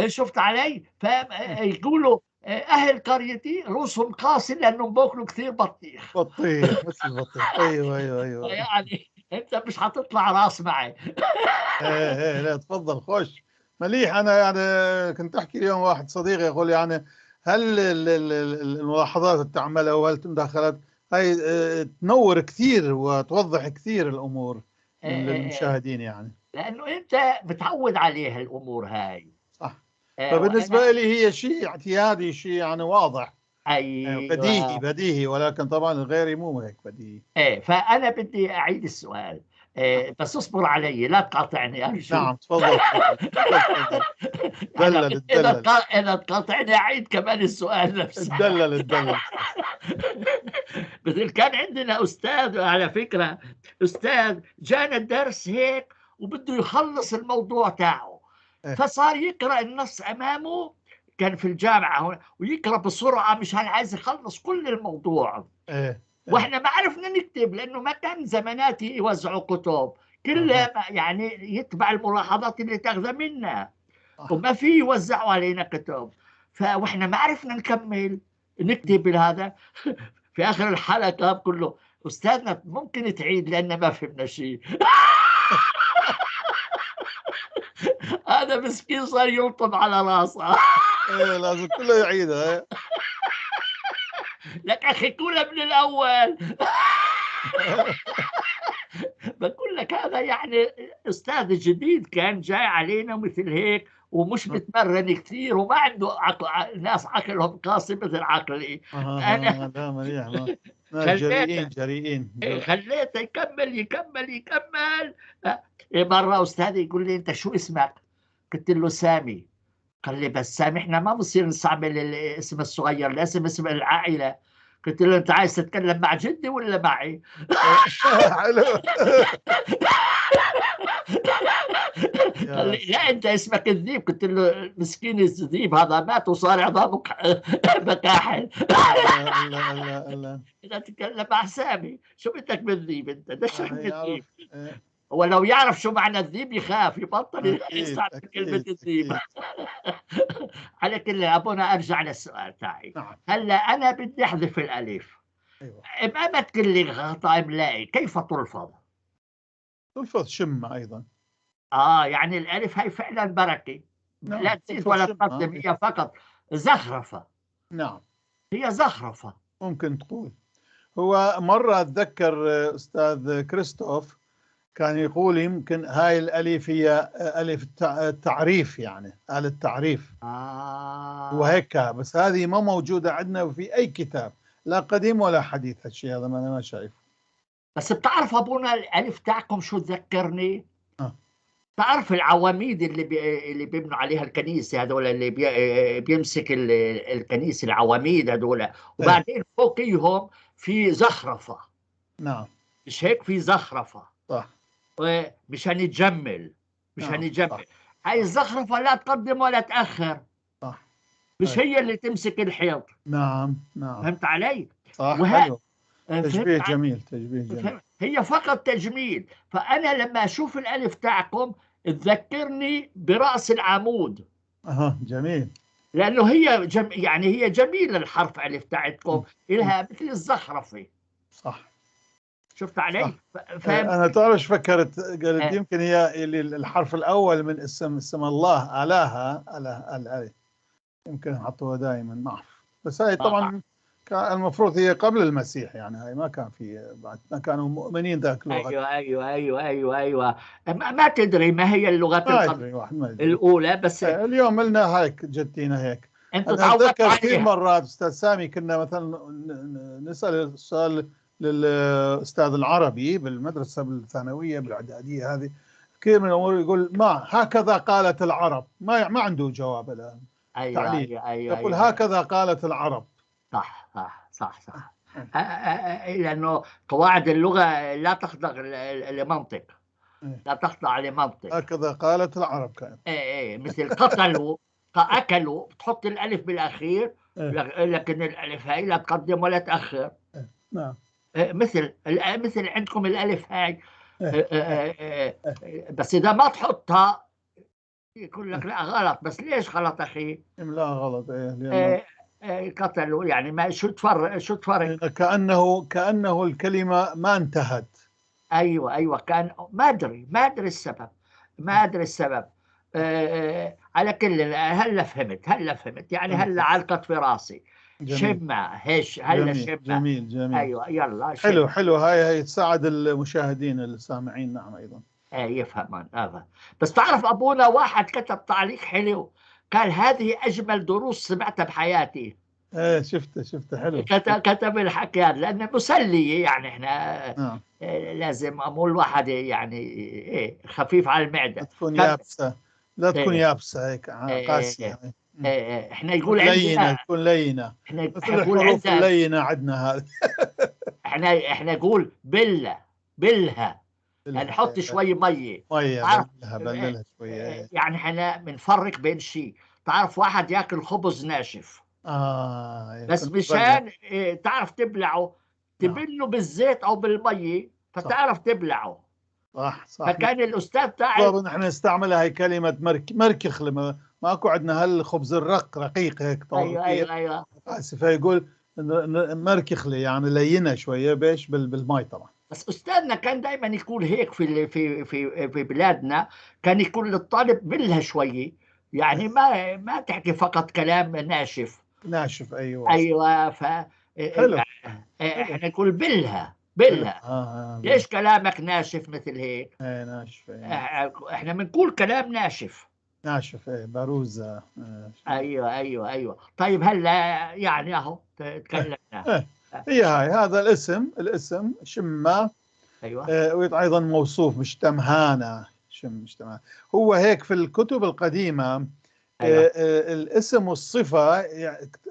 Speaker 1: شفت علي؟ فيقولوا اهل قريتي رؤوسهم قاسي لانهم باكلوا كثير بطيخ.
Speaker 2: بطيخ مثل البطيخ. ايوه ايوه ايوه.
Speaker 1: يعني انت مش حتطلع راس معي.
Speaker 2: ايه ايه لا تفضل خش مليح. انا يعني كنت احكي اليوم واحد صديقي يقول يعني هل الملاحظات اللي تعملها وهل المداخلات هاي تنور كثير وتوضح كثير الامور للمشاهدين، يعني
Speaker 1: لانه انت متعود عليها الامور هاي.
Speaker 2: صح. فبالنسبه لي هي شيء اعتيادي، شيء يعني واضح.
Speaker 1: ايوه
Speaker 2: بديهي بديهي، ولكن طبعا الغيري مو هيك بديهي.
Speaker 1: ايه فانا بدي اعيد السؤال. إيه بس اصبر علي لا تقاطعني ارجو.
Speaker 2: نعم تفضل. تدلل تدلل.
Speaker 1: اذا تقاطعني اعيد كمان السؤال نفسه.
Speaker 2: تدلل تدلل.
Speaker 1: مثل كان عندنا استاذ على فكرة، استاذ جانا الدرس هيك وبده يخلص الموضوع تاعه، فصار يقرا النص امامه، كان في الجامعة هنا، ويقرا بسرعة مشان عايز يخلص كل الموضوع. واحنا ما عرفنا نكتب لانه ما كان زماناتي يوزعوا كتب، كلها يعني يتبع الملاحظات اللي تاخذها منا، وما في يوزعوا علينا كتب، فاحنا ما عرفنا نكمل نكتب هذا. في اخر الحلقة كله استاذنا ممكن تعيد لان ما فهمنا شيء. هذا مسكين صار يلطم على راسه.
Speaker 2: ايه لازم كله يعيدها.
Speaker 1: لك اخي كلها من الاول. بقول لك هذا يعني استاذ جديد كان جاي علينا مثل هيك ومش متمرن كثير وما عنده عقل، ناس عقلهم قاسي مثل عقلي.
Speaker 2: انا لا مليح، جريئين جريئين.
Speaker 1: خليته يكمل يكمل يكمل. مرة استاذ يقول لي انت شو اسمك؟ قلت له سامي. قال لي بس سامي احنا ما بصير نستعمل الاسم الصغير، لازم اسم العائلة. قلت له انت عايز تتكلم مع جدي ولا معي؟
Speaker 2: حلو.
Speaker 1: قال لي لا انت اسمك الذيب. قلت له مسكين الذيب هذا مات وصار عظامه مكاحل.
Speaker 2: لا لا لا
Speaker 1: انت تتكلم مع سامي، شو بدك بالذيب انت؟ دشك بالذيب. هو لو يعرف شو معنى الذيب يخاف يبطل يستعمل كلمة الذيب. على كل أبونا أرجع للسؤال تاعي. هلا أنا بدي أحذف الألف.
Speaker 2: أيوة.
Speaker 1: ما تقول لي خطأ إملائي، كيف تلفظ؟
Speaker 2: تلفظ شمة أيضا.
Speaker 1: يعني الألف هي فعلا بركة.
Speaker 2: نعم.
Speaker 1: لا تزيد ولا
Speaker 2: شمة.
Speaker 1: تقدم، هي فقط زخرفة.
Speaker 2: نعم،
Speaker 1: هي زخرفة
Speaker 2: ممكن تقول. هو مرة أتذكر أستاذ كريستوف كان يقول يمكن هاي الألف هي ألف التعريف، يعني آلة التعريف. وهيك، بس هذه ما موجودة عندنا في أي كتاب، لا قديم ولا حديث. هالشيء هذا ما أنا ما شايفه.
Speaker 1: بس بتعرف أبونا الألف تاعكم شو تذكرني؟ تعرف العواميد اللي بيبنوا عليها الكنيسة، هذول اللي بيمسك الكنيسة، العواميد هذول، وبعدين فوقيهم في زخرفة.
Speaker 2: نعم.
Speaker 1: مش هيك؟ في زخرفة.
Speaker 2: صح.
Speaker 1: مشان يتجمل، مشان يتجمل. هاي الزخرفة لا تقدم ولا تأخر. مش هي اللي تمسك الحيط.
Speaker 2: نعم، نعم.
Speaker 1: فهمت علي؟
Speaker 2: صح، حلو. تشبيه جميل، تشبيه جميل.
Speaker 1: فهمت؟ هي فقط تجميل. فأنا لما أشوف الألف تاعكم تذكرني برأس العمود.
Speaker 2: جميل.
Speaker 1: لأنه هي يعني هي جميلة الحرف ألف تاعتكم، إلها مثل الزخرفة. شفت علي؟
Speaker 2: صح.
Speaker 1: فاهم؟
Speaker 2: أنا تعرف شو فكرت؟ قلت يمكن هي اللي الحرف الأول من اسم الله، آلاها، آله، آله. يمكن حطوها دائما، ما أعرف. بس هاي طبعاً كان المفروض هي قبل المسيح، يعني هاي ما كان في بعد، ما كانوا مؤمنين ذاك الوقت.
Speaker 1: أيوة، أيوة، أيوة، أيوة، أيوة. ما تدري ما هي اللغات
Speaker 2: ما يدري واحد، ما يدري.
Speaker 1: الأولى، بس
Speaker 2: اليوم لنا هيك جتينا هيك.
Speaker 1: أنتوا
Speaker 2: أنا
Speaker 1: تعودتوا
Speaker 2: أتذكر كثير
Speaker 1: عليها.
Speaker 2: مرات أستاذ سامي كنا مثلاً نسأل السؤال للأستاذ العربي بالمدرسة بالثانوية بالإعدادية هذه، كثير من الأمور يقول ما هكذا قالت العرب، ما عنده جواب الآن. تعليل. يقول هكذا قالت العرب.
Speaker 1: صح، صح، صح، صح. لأنه قواعد اللغة لا تخضع لمنطق. لا تخضع لمنطق.
Speaker 2: هكذا قالت العرب كان.
Speaker 1: مثل قتلوا، أكلوا، بتحط الألف بالأخير، لكن الألف هاي لا تقدم ولا تأخر.
Speaker 2: نعم.
Speaker 1: مثل عندكم الألف هاي. بس إذا ما تحطها يقول لك لا غلط. بس ليش غلط أخي؟
Speaker 2: لا غلط، إيه، لأنه
Speaker 1: قتلوا، يعني ما شو تفرق، شو تفرق؟
Speaker 2: كأنه الكلمة ما انتهت.
Speaker 1: أيوة، أيوة، كان ما أدري، ما أدري السبب، ما أدري السبب. على كل هلا فهمت، هلا فهمت، يعني هلا علقت في راسي. شمة، هيش، هلا شمة.
Speaker 2: جميل، جميل.
Speaker 1: أيوة، يلا، شمة.
Speaker 2: حلو، حلو، هاي تساعد المشاهدين السامعين. نعم، أيضا.
Speaker 1: إيه، يفهمون. بس تعرف أبونا واحد كتب تعليق حلو، قال هذه أجمل دروس سمعتها بحياتي.
Speaker 2: إيه، شفته، حلو.
Speaker 1: كتب الحكي هذا لأنه مسلية، يعني إحنا لازم مو الواحد خفيف على المعدة.
Speaker 2: لا تكون يابسة، لا تكون يابسة هيك، قاسية.
Speaker 1: إحنا يقول
Speaker 2: لينة،
Speaker 1: عندنا
Speaker 2: تكون لينة.
Speaker 1: إحنا
Speaker 2: مثل
Speaker 1: إحنا يقول
Speaker 2: الحروف
Speaker 1: عندنا
Speaker 2: اللينة عندنا هذه.
Speaker 1: إحنا نقول بلة، بلها.
Speaker 2: بلها.
Speaker 1: نحط شوي مية.
Speaker 2: مية،
Speaker 1: تعرف
Speaker 2: بللها شوي.
Speaker 1: يعني إحنا بنفرق بين شيء. تعرف واحد ياكل خبز ناشف. بس
Speaker 2: يكون
Speaker 1: مشان،
Speaker 2: بلع.
Speaker 1: تعرف تبلعه، تبله بالزيت أو بالمية، فتعرف تبلعه.
Speaker 2: صح، صح.
Speaker 1: فكان الأستاذ تاعي
Speaker 2: طبعاً نحن نستعمل هاي كلمة مركخ، لما ماكو عندنا هالخبز الرق رقيق هيك طويل.
Speaker 1: أيوة، أيوة، أيوة.
Speaker 2: آسف، فيقول مركخ لي، يعني لينة شوية، بيش بالمي طبعاً.
Speaker 1: بس أستاذنا كان دايماً يقول هيك في بلادنا، كان يقول للطالب بلها شوية، يعني ما تحكي فقط كلام ناشف.
Speaker 2: ناشف، أيوة.
Speaker 1: أيوة، ف
Speaker 2: حلو.
Speaker 1: إحنا نقول بلها، بلها. ليش كلامك ناشف مثل هيك؟
Speaker 2: إيه، ناشف، إيه.
Speaker 1: إحنا بنقول كلام ناشف.
Speaker 2: ناشف، إيه، باروزة.
Speaker 1: أيوة، أيوة، أيوة. طيب هلا يعني أهو تكلمنا.
Speaker 2: هي هاي، هذا الاسم شمة. وأيضا موصوف مش تمهانة، شم مش تمهانة. هو هيك في الكتب القديمة، الاسم والصفة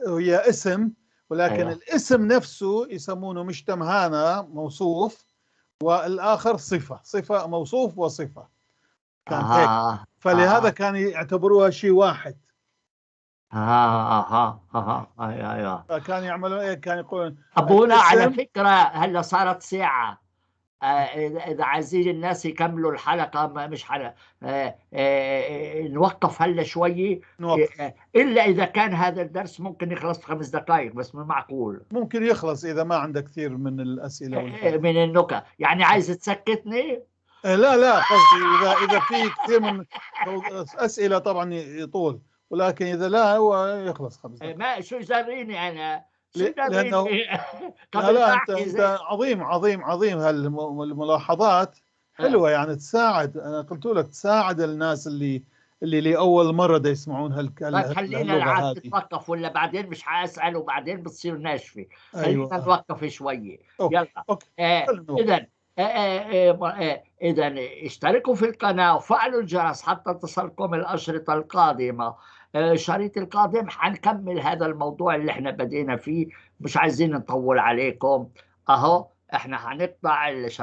Speaker 2: هي اسم، ولكن الاسم نفسه يسمونه مش تمهانة موصوف، والآخر صفة، صفة موصوف وصفة. كان هيك. فلهذا كان يعتبروها شيء واحد.
Speaker 1: أيوة، أيوة.
Speaker 2: فكان يعملون إيه؟ كان يقولون
Speaker 1: أبونا على
Speaker 2: الاسم
Speaker 1: فكرة هلا صارت ساعة. إذا عايزين الناس يكملوا الحلقة، ما مش حلقة. نوقف هلا شوية.
Speaker 2: نوقف.
Speaker 1: إلا إذا كان هذا الدرس ممكن يخلص في 5 دقائق، بس مو معقول.
Speaker 2: ممكن يخلص إذا ما عندك كثير من الأسئلة والحاجات.
Speaker 1: من النكت. يعني عايز تسكتني؟
Speaker 2: لا لا، قصدي اذا في كثير من اسئلة طبعا يطول، ولكن اذا لا هو يخلص 5 دقائق.
Speaker 1: ما شو يزريني انا؟ شو
Speaker 2: لانه
Speaker 1: يزريني؟
Speaker 2: لا لا، انت عظيم عظيم عظيم. هالملاحظات حلوة يعني تساعد، انا قلت لك تساعد الناس اللي لاول مرة دا يسمعون
Speaker 1: طيب خلينا
Speaker 2: هاللغه
Speaker 1: العاد
Speaker 2: هذه.
Speaker 1: تتوقف، ولا بعدين مش حاسال وبعدين بتصير ناشفة.
Speaker 2: ايوه.
Speaker 1: خلينا نوقف شوية.
Speaker 2: okay.
Speaker 1: يلا.
Speaker 2: okay.
Speaker 1: اذا اذا اشتركوا في القناة وفعلوا الجرس حتى تصلكم الاشرطة القادمة. الشريط القادم حنكمل هذا الموضوع اللي احنا بدينا فيه، مش عايزين نطول عليكم، اهو احنا هنقطع الشريط.